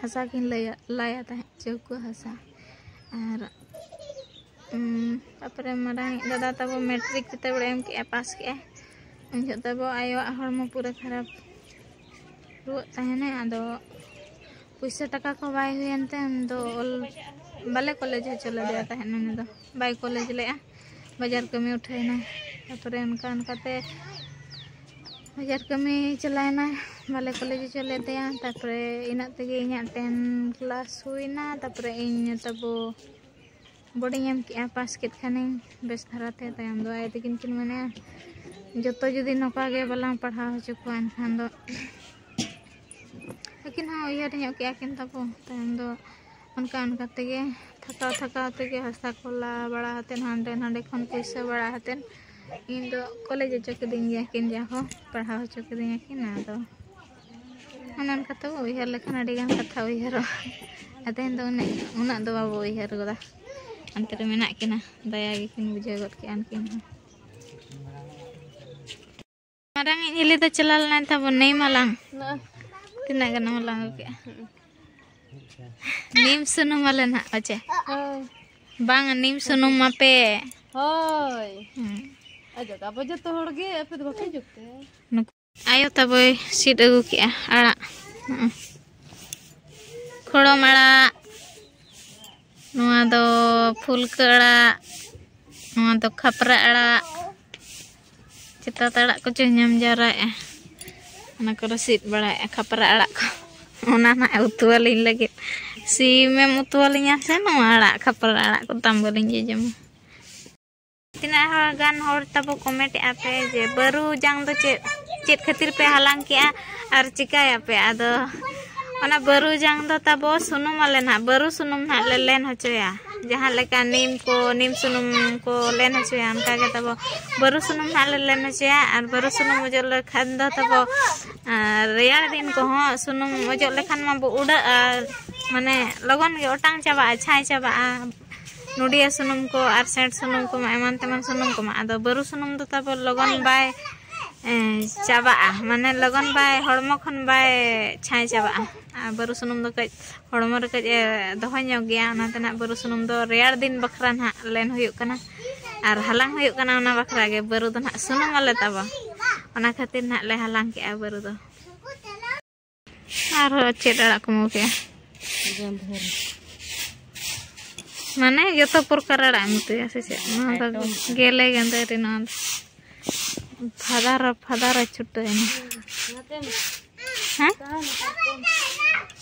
ᱦᱟᱥᱟ ᱠᱤᱱ ᱞᱟᱹᱭᱟ, ᱞᱟᱭᱟ ᱛᱟᱦᱮᱸᱫ, ᱪᱟᱹᱣᱠᱟᱹ ᱦᱟᱥᱟ᱾ ᱟᱨ, ᱩᱢ, ᱛᱟᱯᱚᱨᱮ ᱢᱟᱨᱟᱝ ᱫᱟᱫᱟ ᱛᱟᱵᱚ ᱢᱮᱴᱨᱤᱠ ᱡᱮᱛᱮ ᱵᱮᱲᱮ ᱮᱢ ᱠᱮᱜᱼᱟ, ᱯᱟᱥ ᱠᱮᱜᱼᱟᱭ, ᱩᱱ ᱡᱚᱦᱚᱜ ᱛᱟᱵᱚ ᱟᱭᱳᱣᱟᱜ ᱦᱚᱲᱢᱚ ᱯᱩᱨᱟᱹ ᱠᱷᱟᱨᱟᱯ, ᱨᱩᱣᱟᱹᱜ ᱛᱟᱦᱮᱱᱟᱭ᱾ ᱟᱫᱚ ᱯᱩᱭᱥᱟᱹ ᱴᱟᱠᱟ ᱠᱚ ᱵᱟᱭ ᱦᱩᱭᱮᱱ ᱛᱮ ᱩᱱ ᱫᱚ ᱚᱞ ᱵᱟᱞᱮ ᱠᱚᱞᱮᱡᱽ ᱦᱚᱪᱚ ᱞᱮᱫᱮᱭᱟ ᱛᱟᱦᱮᱸᱫ, ᱩᱱᱤ ᱫᱚ ᱵᱟᱭ ᱠᱚᱞᱮᱡᱽ ᱞᱮᱜᱼᱟ᱾ ᱵᱟᱡᱟᱨ ᱠᱟᱹᱢᱤ ᱩᱴᱷᱟᱹᱭᱮᱱᱟᱭ᱾ ᱛᱟᱨᱯᱚᱨᱮ ᱚᱱᱠᱟ ᱚᱱᱠᱟᱛᱮ ᱵᱟᱡᱟᱨ ᱠᱟᱹᱢᱤ ᱪᱟᱞᱟᱣᱮᱱᱟᱭ, ᱵᱟᱞᱮ ᱠᱚᱞᱮᱡᱽ ᱦᱚᱪᱚ ᱞᱮᱫᱮᱭᱟ᱾ ᱛᱟᱨᱯᱚᱨᱮ ᱤᱱᱟᱹᱜ ᱛᱮᱜᱮ ᱤᱧᱟᱹᱜ ᱴᱮᱱ ᱠᱞᱟᱥ ᱦᱩᱭᱱᱟ᱾ ᱛᱟᱨᱯᱚᱨᱮ ᱤᱧ ᱛᱟᱵᱚ ᱵᱳᱨᱰᱤᱧ ᱮᱢ ᱠᱮᱜᱼᱟ, ᱯᱟᱥ ᱠᱮᱫ ᱠᱷᱟᱱᱤᱧ ᱵᱮᱥ ᱫᱷᱟᱨᱟ ᱛᱮ᱾ ᱛᱟᱭᱚᱢ ᱫᱚ ᱟᱭᱳ ᱛᱟᱹᱠᱤᱱ ᱠᱤᱱ ᱢᱮᱱᱮᱫᱼᱟ, ᱡᱚᱛᱚ ᱡᱩᱫᱤ ᱱᱚᱝᱠᱟ ᱜᱮ ᱵᱟᱞᱟᱝ ᱯᱟᱲᱦᱟᱣ ᱦᱚᱪᱚ ᱠᱚᱣᱟ, ᱮᱱᱠᱷᱟᱱ ᱫᱚ ᱟᱹᱠᱤᱱ ᱦᱚᱸ ᱩᱭᱦᱟᱹᱨ ᱧᱚᱜ ᱠᱮᱜᱼᱟ ᱠᱤᱱ ᱛᱟᱵᱚ᱾ ᱛᱟᱭᱚᱢ ᱫᱚ ᱚᱱᱠᱟ ᱚᱱᱠᱟ ᱛᱮᱜᱮ ᱛᱷᱟᱠᱟᱣ ᱛᱷᱟᱠᱟᱣ ᱛᱮᱜᱮ ᱦᱟᱥᱟ ᱠᱚ ᱞᱟ ᱵᱟᱲᱟ ᱦᱟᱛᱮᱫ, ᱦᱟᱸᱰᱮ ᱱᱟᱰᱮ ᱠᱷᱚᱱ ᱯᱩᱭᱥᱟᱹ ᱵᱟᱲᱟ ᱦᱟᱛᱮᱫ ᱤᱧ ᱫᱚ ᱠᱚᱞᱮᱡᱽ ᱦᱚᱪᱚ ᱠᱤᱫᱤᱧ ᱜᱮᱭᱟ ᱠᱤᱱ, ᱡᱟ ᱦᱚᱸ ᱯᱟᱲᱦᱟᱣ ᱦᱚᱪᱚ ᱠᱤᱫᱤᱧᱟ ᱠᱤᱱ᱾ ᱟᱫᱚ ᱚᱱᱮ ᱚᱱᱠᱟ ᱛᱮ ᱩᱭᱦᱟᱹᱨ ᱞᱮᱠᱷᱟᱱ ᱟᱹᱰᱤ ᱜᱟᱱ ᱠᱟᱛᱷᱟ ᱩᱭᱦᱟᱹᱨᱚᱜᱼᱟ᱾ ᱟᱨ ᱛᱮᱦᱮᱧ ᱫᱚ ᱩᱱᱟᱹᱜ, ᱩᱱᱟᱹᱜ ᱫᱚ ᱵᱟᱵᱚ ᱩᱭᱦᱟᱹᱨ ᱜᱚᱫᱟ᱾ ᱚᱱᱛᱮ ᱨᱮ ᱢᱮᱱᱟᱜ ᱠᱤᱱᱟ, ᱫᱟᱭᱟ ᱜᱮᱠᱤᱱ ᱵᱩᱡᱷᱟᱹᱣ ᱜᱚᱫ ᱠᱮᱜᱼᱟ ᱩᱱᱠᱤᱱ ᱦᱚᱸ᱾ ᱢᱟᱨᱟᱝ ᱤᱡ ᱦᱤᱞᱤ ᱫᱚ ᱪᱟᱞᱟᱣ ᱞᱮᱱᱟᱭ ᱛᱟᱵᱚᱱ ᱱᱤᱢ ᱦᱟᱞᱟᱝ᱾ ᱱᱚᱜᱼᱚᱭ᱾ ᱛᱤᱱᱟᱹᱜ ᱜᱟᱱᱮᱢ ᱦᱟᱞᱟᱝ ᱟᱹᱜᱩ ᱠᱮᱜᱼᱟ? ᱦᱩᱸ᱾ ᱱᱤᱢ ᱥᱩᱱᱩᱢ ᱟᱞᱮ ᱱᱟᱦᱟᱜ ᱯᱟᱪᱮ? ᱦᱳᱭ᱾ ᱵᱟᱝ, ᱱᱤᱢ ᱥᱩᱱᱩᱢ ᱢᱟᱯᱮ᱾ ᱦᱳᱭ᱾ ᱦᱩᱸ᱾ ᱟᱡᱚᱜ ᱟᱵᱚ ᱡᱚᱛᱚ ᱦᱚᱲ ᱜᱮ, ᱟᱯᱮ ᱫᱚ ᱵᱟᱯᱮ ᱡᱚᱜ ᱛᱮ? ᱱᱩᱠᱩ ᱟᱭᱳ ᱛᱟᱵᱚᱭ ᱥᱤᱫ ᱟᱹᱜᱩ ᱠᱮᱜᱼᱟ ᱟᱲᱟᱜ᱾ ᱦᱩᱸ᱾ ᱠᱷᱚᱲᱚᱢ ᱟᱲᱟᱜ, ᱱᱚᱣᱟ ᱫᱚ ᱯᱷᱩᱞᱠᱟᱹ ᱟᱲᱟᱜ, ᱱᱚᱣᱟ ᱫᱚ ᱠᱷᱟᱯᱨᱟ ᱟᱲᱟᱜ, ᱪᱮᱛᱟᱛ ᱟᱲᱟᱜ ᱠᱚᱪᱚ ᱧᱟᱢ ᱡᱟᱣᱨᱟᱭᱮᱜᱼᱟ᱾ ᱚᱱᱟ ᱠᱚᱨᱮ ᱥᱤᱫ ᱵᱟᱲᱟᱭᱮᱜᱼᱟ ᱠᱷᱟᱯᱨᱟ ᱟᱲᱟᱜ ᱠᱚ᱾ ᱚᱱᱟ ᱱᱟᱜ ᱩᱛᱩ ᱟᱹᱞᱤᱧ ᱞᱟᱹᱜᱤᱫ᱾ ᱥᱤᱢᱮᱢ ᱩᱛᱩ ᱟᱹᱞᱤᱧᱟ ᱥᱮ ᱱᱚᱣᱟ ᱟᱲᱟᱜ, ᱠᱷᱟᱯᱨᱟ ᱟᱲᱟᱜ ᱠᱚ ᱛᱟᱢ ᱵᱟᱹᱞᱤᱧ ᱡᱚᱡᱚᱢᱟ᱾ ᱛᱤᱱᱟᱹᱜ ᱦᱚᱲ ᱜᱟᱱ ᱦᱚᱲ ᱛᱟᱵᱚ ᱠᱚᱢᱮᱱᱴ ᱮᱜᱼᱟ ᱯᱮ ᱡᱮ ᱵᱟᱹᱨᱩ ᱡᱟᱝ ᱫᱚ ᱪᱮᱫ, ᱪᱮᱫ ᱠᱷᱟᱹᱛᱤᱨ ᱯᱮ ᱦᱟᱞᱟᱝ ᱠᱮᱜᱼᱟ ᱟᱨ ᱪᱤᱠᱟᱹᱭᱟᱯᱮ? ᱟᱫᱚ ᱚᱱᱟ ᱵᱟᱹᱨᱩ ᱡᱟᱝ ᱫᱚ ᱛᱟᱵᱚ ᱥᱩᱱᱩᱢ ᱟᱞᱮ ᱱᱟᱦᱟᱜ, ᱵᱟᱹᱨᱩ ᱥᱩᱱᱩᱢ ᱱᱟᱦᱟᱜ ᱞᱮ ᱞᱮᱱ ᱦᱚᱪᱚᱭᱟ᱾ ᱡᱟᱦᱟᱸ ᱞᱮᱠᱟ ᱱᱤᱢ ᱠᱚ, ᱱᱤᱢ ᱥᱩᱱᱩᱢ ᱠᱚ ᱞᱮᱱ ᱦᱚᱪᱚᱭᱟ, ᱚᱱᱠᱟ ᱜᱮ ᱛᱟᱵᱚ ᱵᱟᱹᱨᱩ ᱥᱩᱱᱩᱢ ᱱᱟᱦᱟᱜ ᱞᱮ ᱞᱮᱱ ᱦᱚᱪᱚᱭᱟ᱾ ᱟᱨ ᱵᱟᱹᱨᱩ ᱥᱩᱱᱩᱢ ᱚᱡᱚᱜ ᱞᱮᱠᱷᱟᱱ ᱫᱚ ᱛᱟᱵᱚ, ᱟᱨ ᱨᱮᱭᱟᱲ ᱫᱤᱱ ᱠᱚᱦᱚᱸ ᱥᱩᱱᱩᱢ ᱚᱡᱚᱜ ᱞᱮᱠᱷᱟᱱ ᱢᱟ ᱵᱚ ᱩᱰᱟᱹᱜᱼᱟ, ᱢᱟᱱᱮ ᱞᱚᱜᱚᱱ ᱜᱮ ᱚᱴᱟᱝ ᱪᱟᱵᱟᱜᱼᱟ, ᱪᱷᱟᱭ ᱪᱟᱵᱟᱜᱼᱟ᱾ ᱱᱚᱰᱤᱭᱟ ᱥᱩᱱᱩᱢ ᱠᱚ ᱟᱨ ᱥᱮᱸᱴ ᱥᱩᱱᱩᱢ ᱠᱚᱢᱟ, ᱮᱢᱟᱱ ᱛᱮᱢᱟᱱ ᱥᱩᱱᱩᱢ ᱠᱚᱢᱟ᱾ ᱟᱫᱚ ᱵᱟᱹᱨᱩ ᱥᱩᱱᱩᱢ ᱫᱚ ᱛᱟᱵᱚ ᱞᱚᱜᱚᱱ ᱵᱟᱭ, ᱮ, ᱪᱟᱵᱟᱜᱼᱟ, ᱢᱟᱱᱮ ᱞᱚᱜᱚᱱ ᱵᱟᱭ, ᱦᱚᱲᱢᱚ ᱠᱷᱚᱱ ᱵᱟᱭ ᱪᱷᱟᱭ ᱪᱟᱵᱟᱜᱼᱟ᱾ ᱟᱨ ᱵᱟᱹᱨᱩ ᱥᱩᱱᱩᱢ ᱫᱚ ᱠᱟᱹᱡ ᱦᱚᱲᱢᱚ ᱨᱮ ᱠᱟᱹᱡ ᱮ ᱫᱚᱦᱚ ᱧᱚᱜ ᱜᱮᱭᱟ, ᱚᱱᱟᱛᱮ ᱱᱟᱜ ᱵᱟᱹᱨᱩ ᱥᱩᱱᱩᱢ ᱫᱚ ᱨᱮᱭᱟᱲ ᱫᱤᱱ ᱵᱟᱠᱷᱨᱟ ᱱᱟᱜ ᱞᱮᱱ ᱦᱩᱭᱩᱜ ᱠᱟᱱᱟ᱾ ᱟᱨ ᱦᱟᱞᱟᱝ ᱦᱩᱭᱩᱜ ᱠᱟᱱᱟ ᱚᱱᱟ ᱵᱟᱠᱷᱨᱟ ᱜᱮ, ᱵᱟᱹᱨᱩ ᱫᱚ ᱱᱟᱜ ᱥᱩᱱᱩᱢ ᱟᱞᱮ ᱛᱟᱵᱚ, ᱚᱱᱟ ᱠᱷᱟᱹᱛᱤᱨ ᱱᱟᱜ ᱞᱮ ᱦᱟᱞᱟᱝ ᱠᱮᱜᱼᱟ ᱵᱟᱹᱨᱩ ᱫᱚ᱾ ᱟᱨᱦᱚᱸ ᱪᱮᱫ ᱟᱲᱟᱜ ᱠᱚᱢ ᱟᱹᱜᱩ ᱠᱮᱜᱼᱟ? ᱜᱟᱸᱫᱷᱟᱹᱨᱤ᱾ ᱢᱟᱱᱮ ᱡᱚᱛᱚ ᱯᱨᱚᱠᱟᱨ ᱟᱲᱟᱜ ᱮᱢ ᱩᱛᱩᱭᱟ ᱥᱮ ᱪᱮᱫ? ᱱᱚᱣᱟ ᱫᱚ ᱜᱮᱞᱮ ᱜᱟᱹᱫᱷᱟᱹᱨᱤ, ᱱᱚᱣᱟ ᱫᱚ ᱯᱷᱟᱫᱟᱨ ᱯᱷᱟᱫᱟᱨ ᱮ ᱪᱷᱩᱴᱟᱹᱣ ᱮᱱᱟ᱾ ᱦᱮᱸ?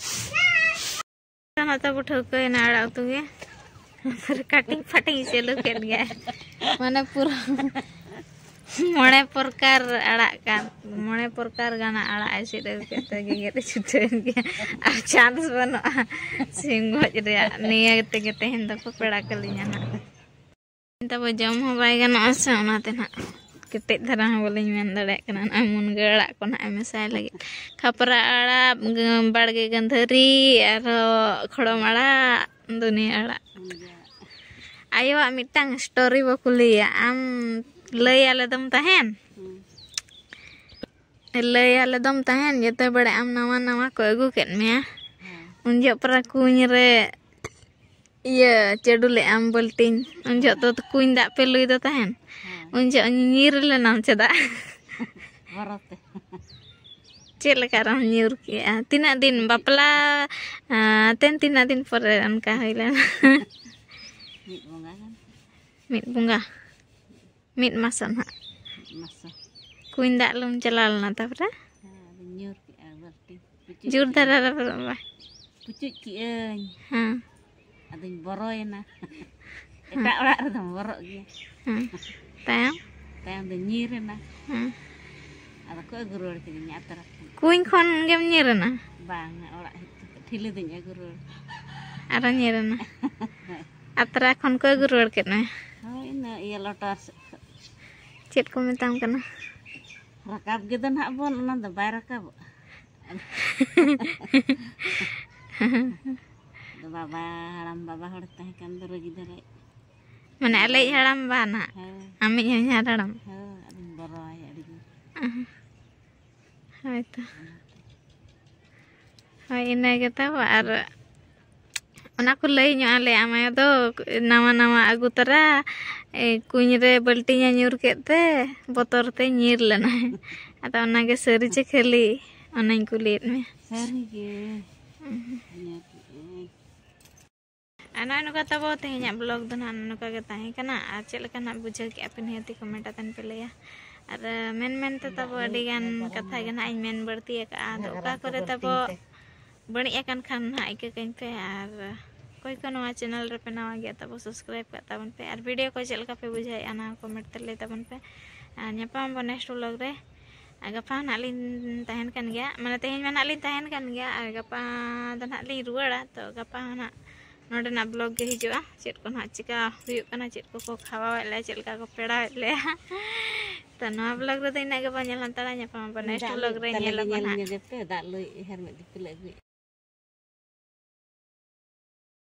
ᱱᱚᱛᱮ ᱵᱚ ᱴᱷᱟᱹᱣᱠᱟᱹᱭᱮᱱᱟ ᱟᱲᱟᱜ ᱩᱛᱩ ᱜᱮ᱾ ᱠᱟᱹᱴᱤᱡ ᱯᱷᱟᱴᱤᱧ ᱪᱟᱹᱞᱩ ᱠᱮᱫ ᱜᱮᱭᱟ᱾ ᱢᱟᱱᱮ ᱯᱩᱨᱟᱹ ᱢᱚᱬᱮ ᱯᱨᱚᱠᱟᱨ ᱟᱲᱟᱜ ᱠᱟᱱ, ᱢᱚᱬᱮ ᱯᱨᱚᱠᱟᱨ ᱜᱟᱱ ᱟᱲᱟᱜ ᱮ ᱥᱤᱫ ᱟᱹᱜᱩ ᱠᱮᱫ ᱛᱮ ᱜᱮᱜᱮᱫ ᱮ ᱪᱷᱩᱴᱟᱹᱣᱮᱱ ᱜᱮᱭᱟ᱾ ᱟᱨ ᱪᱟᱱᱥ ᱵᱟᱹᱱᱩᱜᱼᱟ ᱥᱤᱢ ᱜᱚᱡ ᱨᱮᱭᱟᱜ᱾ ᱱᱤᱭᱟᱹ ᱛᱮᱜᱮ ᱛᱮᱦᱮᱧ ᱫᱚᱠᱚ ᱯᱮᱲᱟ ᱠᱟᱹᱞᱤᱧᱟ ᱱᱟᱜ᱾ ᱛᱟᱵᱚ ᱡᱚᱢ ᱦᱚᱸ ᱵᱟᱭ ᱜᱟᱱᱚᱜᱼᱟ ᱥᱮ, ᱚᱱᱟᱛᱮ ᱱᱟᱜ ᱠᱮᱴᱮᱡ ᱫᱷᱟᱨᱟ ᱦᱚᱸ ᱵᱟᱹᱞᱤᱧ ᱢᱮᱱ ᱫᱟᱲᱮᱭᱟᱜ ᱠᱟᱱᱟ᱾ ᱱᱚᱜᱼᱚᱭ ᱢᱩᱱᱜᱟᱹ ᱟᱲᱟᱜ ᱠᱚ ᱱᱟᱜ ᱮ ᱢᱮᱥᱟᱭ ᱞᱟᱹᱜᱤᱫ᱾ ᱠᱷᱟᱯᱨᱟ ᱟᱲᱟᱜ, ᱜᱟᱹ-, ᱵᱟᱲᱜᱮ ᱜᱟᱹᱱᱫᱷᱟᱹᱨᱤ, ᱟᱨᱦᱚᱸ ᱠᱷᱚᱲᱚᱢ ᱟᱲᱟᱜ, ᱫᱩᱱᱤᱭᱟᱹ ᱟᱲᱟᱜ᱾ ᱟᱭᱳᱣᱟᱜ ᱢᱤᱫᱴᱟᱝ ᱥᱴᱳᱨᱤ ᱵᱚ ᱠᱩᱞᱤᱭᱟ, ᱟᱢ ᱞᱟᱹᱭ ᱟᱞᱮ ᱫᱚᱢ ᱛᱟᱦᱮᱱ᱾ ᱞᱟᱹᱭ ᱟᱞᱮ ᱫᱚᱢ ᱛᱟᱦᱮᱱ, ᱡᱮᱛᱮ ᱵᱮᱲᱮ ᱟᱢ ᱱᱟᱣᱟ ᱱᱟᱣᱟ ᱠᱚ ᱟᱹᱜᱩ ᱠᱮᱫ ᱢᱮᱭᱟ, ᱩᱱ ᱡᱚᱦᱚᱜ ᱯᱟᱨᱟ ᱠᱩᱧ ᱨᱮ ᱤᱭᱟᱹ ᱪᱟᱹᱰᱩ ᱞᱮᱫ ᱟᱢ ᱵᱟᱹᱞᱴᱤᱱ, ᱩᱱ ᱡᱚᱦᱚᱜ ᱫᱚ ᱠᱩᱧ ᱫᱟᱜ ᱯᱮ ᱞᱩᱭ ᱫᱚ ᱛᱟᱦᱮᱱ, ᱩᱱ ᱡᱚᱦᱚᱜ ᱧᱤᱨ ᱞᱮᱱᱟᱢ ᱪᱮᱫᱟᱜ? ᱵᱚᱨᱚᱛᱮ᱾ ᱪᱮᱫ ᱞᱮᱠᱟ ᱨᱮᱢ ᱧᱩᱨ ᱠᱮᱜᱼᱟ? ᱛᱤᱱᱟᱹᱜ ᱫᱤᱱ ᱵᱟᱯᱞᱟ, ᱟᱸ, ᱛᱮᱱ ᱛᱤᱱᱟᱹᱜ ᱫᱤᱱ ᱯᱚᱨᱮ ᱚᱱᱠᱟ ᱦᱩᱭ ᱞᱮᱱᱟ? ᱢᱤᱫ ᱵᱚᱸᱜᱟ ᱜᱟᱱ᱾ ᱢᱤᱫ ᱵᱚᱸᱜᱟ? ᱢᱤᱫ ᱢᱟᱥ ᱱᱟᱦᱟᱜ᱾ ᱢᱤᱫ ᱢᱟᱥ᱾ ᱠᱩᱧ ᱫᱟᱜ ᱞᱩᱢ ᱪᱟᱞᱟᱣ ᱞᱮᱱᱟ, ᱛᱟᱯᱚᱨᱮ? ᱦᱮᱸ, ᱟᱫᱚᱧ ᱧᱩᱨ ᱠᱮᱜᱼᱟ ᱵᱟᱹᱞᱴᱤᱱ᱾ ᱯᱩᱪᱩᱡ ᱡᱳᱨ ᱠᱮᱜᱼᱟᱹᱧ᱾ ᱫᱷᱟᱨᱟ ᱨᱮ ᱵᱟᱵᱟ᱾ ᱯᱩᱪᱩᱡ ᱠᱮᱜᱼᱟᱹᱧ᱾ ᱦᱮᱸ᱾ ᱟᱫᱚᱧ ᱵᱚᱨᱚᱭᱮᱱᱟ᱾ ᱦᱮᱸ᱾ ᱮᱴᱟᱜ ᱚᱲᱟᱜ ᱨᱮᱫᱚᱢ ᱵᱚᱨᱚᱜ ᱜᱮᱭᱟ᱾ ᱦᱮᱸ᱾ ᱛᱟᱭᱚᱢ? ᱛᱟᱭᱚᱢ ᱫᱚ ᱧᱤᱨ ᱮᱱᱟ᱾ ᱦᱮᱸ᱾ ᱟᱫᱚ ᱠᱚ ᱟᱹᱜᱩ ᱨᱩᱣᱟᱹᱲ ᱠᱤᱫᱤᱧᱟ ᱟᱛᱨᱟ ᱠᱷᱚᱱ᱾ ᱠᱩᱧ ᱠᱷᱚᱱ ᱜᱮᱢ ᱧᱤᱨ ᱮᱱᱟ? ᱵᱟᱝ, ᱚᱲᱟᱜ ᱦᱮᱡ ᱠᱟᱛᱮ ᱴᱷᱤᱞᱤ ᱫᱚᱧ ᱟᱹᱜᱩ ᱨᱩᱣᱟᱹᱲ᱾ ᱟᱨᱚ ᱧᱤᱨ ᱮᱱᱟ? ᱟᱛᱨᱟ ᱠᱷᱚᱱ ᱠᱚ ᱟᱹᱜᱩ ᱨᱩᱣᱟᱹᱲ ᱠᱮᱫ ᱢᱮ? ᱦᱳᱭ, ᱤᱱᱟᱹ ᱤᱭᱟᱹ ᱞᱚᱴᱟᱨ ᱥᱮᱫ ᱠᱷᱚᱱ᱾ ᱪᱮᱫ ᱠᱚ ᱢᱮᱛᱟᱢ ᱠᱟᱱᱟ? ᱨᱟᱠᱟᱵ ᱜᱮ ᱫᱚ ᱱᱟᱦᱟᱜ ᱵᱚᱱ, ᱚᱱᱟ ᱫᱚ ᱵᱟᱭ ᱨᱟᱠᱟᱵᱚᱜᱼᱟ᱾ ᱟᱫᱚ ᱵᱟᱵᱟ, ᱦᱟᱲᱟᱢ ᱵᱟᱵᱟ ᱦᱚᱲ ᱛᱟᱦᱮᱸ ᱠᱟᱱ ᱫᱚ ᱨᱟᱹᱜᱤ ᱫᱷᱟᱨᱟᱭ᱾ ᱢᱟᱱᱮ ᱟᱞᱮᱭᱤᱡ ᱦᱟᱲᱟᱢ ᱵᱟ ᱱᱟᱦᱟᱜ? ᱦᱮᱸ᱾ ᱟᱢᱤᱡ ᱦᱚᱧᱦᱟᱨ ᱦᱟᱲᱟᱢ? ᱦᱮᱸ, ᱟᱫᱚᱧ ᱵᱚᱨᱚᱣᱟᱭᱟ ᱟᱹᱰᱤ ᱡᱳᱨ᱾ ᱟᱦᱟ᱾ ᱦᱳᱭ ᱛᱚ᱾ ᱦᱳᱭ, ᱤᱱᱟᱹ ᱜᱮ ᱛᱟᱵᱚ᱾ ᱟᱨ ᱚᱱᱟ ᱠᱚ ᱞᱟᱹᱭ ᱧᱚᱜ ᱟᱞᱮ, ᱟᱢ ᱟᱭᱳ ᱫᱚ ᱱᱟᱣᱟ ᱱᱟᱣᱟ ᱟᱹᱜᱩ ᱛᱚᱨᱟ, ᱮ, ᱠᱩᱧ ᱨᱮ ᱵᱟᱹᱞᱴᱤᱧ ᱮ ᱧᱩᱨ ᱠᱮᱫ ᱛᱮ ᱵᱚᱛᱚᱨ ᱛᱮ ᱧᱤᱨ ᱞᱮᱱᱟᱭ᱾ ᱟᱫᱚ ᱚᱱᱟᱜᱮ ᱥᱟᱹᱨᱤ ᱪᱮ ᱠᱷᱟᱹᱞᱤ, ᱚᱱᱟᱧ ᱠᱩᱞᱤᱭᱮᱫ ᱢᱮᱭᱟ᱾ ᱥᱟᱹᱨᱤ ᱜᱮ᱾ ᱩᱦᱩ᱾ ᱧᱮᱞ ᱠᱮᱫᱟᱹᱧ᱾ ᱟᱨ ᱱᱚᱜᱼᱚᱭ ᱱᱚᱝᱠᱟ ᱛᱟᱵᱚ ᱛᱮᱦᱮᱧᱟᱜ vlog ᱫᱚ ᱱᱟᱦᱟᱜ ᱱᱚᱝᱠᱟ ᱜᱮ ᱛᱟᱦᱮᱸ ᱠᱟᱱᱟ᱾ ᱟᱨ ᱪᱮᱫ ᱞᱮᱠᱟ ᱱᱟᱦᱟᱜ ᱵᱩᱡᱷᱟᱹᱣ ᱠᱮᱜᱼᱟ ᱯᱮ, ᱱᱤᱦᱟᱹᱛᱤ comment ᱟᱛᱮᱱ ᱯᱮ ᱞᱟᱹᱭᱟ᱾ ᱟᱨ ᱢᱮᱱ ᱢᱮᱱ ᱛᱮ ᱛᱟᱵᱚ ᱟᱹᱰᱤ ᱜᱟᱱ ᱠᱟᱛᱷᱟ ᱜᱮ ᱱᱟᱦᱟᱜ ᱤᱧ ᱢᱮᱱ ᱵᱟᱹᱲᱛᱤ ᱟᱠᱟᱫᱼᱟ᱾ ᱟᱫᱚ ᱚᱠᱟ ᱠᱚᱨᱮ ᱛᱟᱵᱚ ᱵᱟᱹᱲᱤᱡ ᱟᱠᱟᱱ ᱠᱷᱟᱱ ᱱᱟᱦᱟᱜ ᱤᱠᱟᱹ ᱠᱟᱹᱧ ᱯᱮ᱾ ᱟᱨ ᱚᱠᱚᱭ ᱠᱚ ᱱᱚᱣᱟ channel ᱨᱮᱯᱮ ᱱᱟᱣᱟ ᱜᱮᱭᱟ ᱛᱟᱵᱚ, subscribe ᱠᱟᱜ ᱛᱟᱵᱚᱱ ᱯᱮ᱾ ᱟᱨ video ᱠᱚ ᱪᱮᱫ ᱞᱮᱠᱟ ᱯᱮ ᱵᱩᱡᱷᱟᱹᱣᱮᱫᱼᱟ, ᱚᱱᱟ comment ᱛᱮ ᱞᱟᱹᱭ ᱛᱟᱵᱚᱱ ᱯᱮ᱾ ᱟᱨ ᱧᱟᱯᱟᱢ ᱟᱵᱚ next vlog ᱨᱮ᱾ ᱟᱨ ᱜᱟᱯᱟ ᱦᱚᱸ ᱱᱟᱦᱟᱜ ᱞᱤᱧ ᱛᱟᱦᱮᱱ ᱠᱟᱱ ᱜᱮᱭᱟ, ᱢᱟᱱᱮ ᱛᱮᱦᱮᱧ ᱢᱟ ᱱᱟᱦᱟᱜ ᱞᱤᱧ ᱛᱟᱦᱮᱱ ᱠᱟᱱ ᱜᱮᱭᱟ, ᱟᱨ ᱜᱟᱯᱟ ᱫᱚ ᱱᱟᱦᱟᱜ ᱞᱤᱧ ᱨᱩᱣᱟᱹᱲᱟ᱾ ᱛᱚ ᱜᱟᱯᱟ ᱦᱚᱸ ᱱᱟᱦᱟᱜ ᱱᱚᱰᱮᱱᱟᱜ vlog ᱜᱮ ᱦᱤᱡᱩᱜᱼᱟ, ᱪᱮᱫ ᱠᱚ ᱱᱟᱦᱟᱜ ᱪᱤᱠᱟ ᱦᱩᱭᱩᱜ ᱠᱟᱱᱟ, ᱪᱮᱫ ᱠᱚᱠᱚ ᱠᱷᱟᱣᱟᱣᱮᱫ ᱞᱮᱭᱟ, ᱪᱮᱫ ᱞᱮᱠᱟ ᱠᱚ ᱯᱮᱲᱟᱣᱮᱫ ᱞᱮᱭᱟ᱾ ᱛᱚ ᱱᱚᱣᱟ vlog ᱨᱮᱫᱚ ᱤᱱᱟᱹᱜ ᱜᱮᱵᱚᱱ ᱧᱮᱞ ᱦᱟᱛᱟᱲᱟ, ᱧᱟᱯᱟᱢ ᱟᱵᱚᱱ next vlog ᱨᱮ᱾ ᱧᱮᱞ ᱟᱵᱚᱱ ᱱᱟᱦᱟᱜ᱾ ᱧᱚᱜᱮ ᱯᱮ, ᱫᱟᱜ ᱞᱩᱭ ᱦᱮᱨᱢᱮᱫ ᱫᱤᱯᱤᱞ ᱟᱹᱜᱩᱭᱮᱫ᱾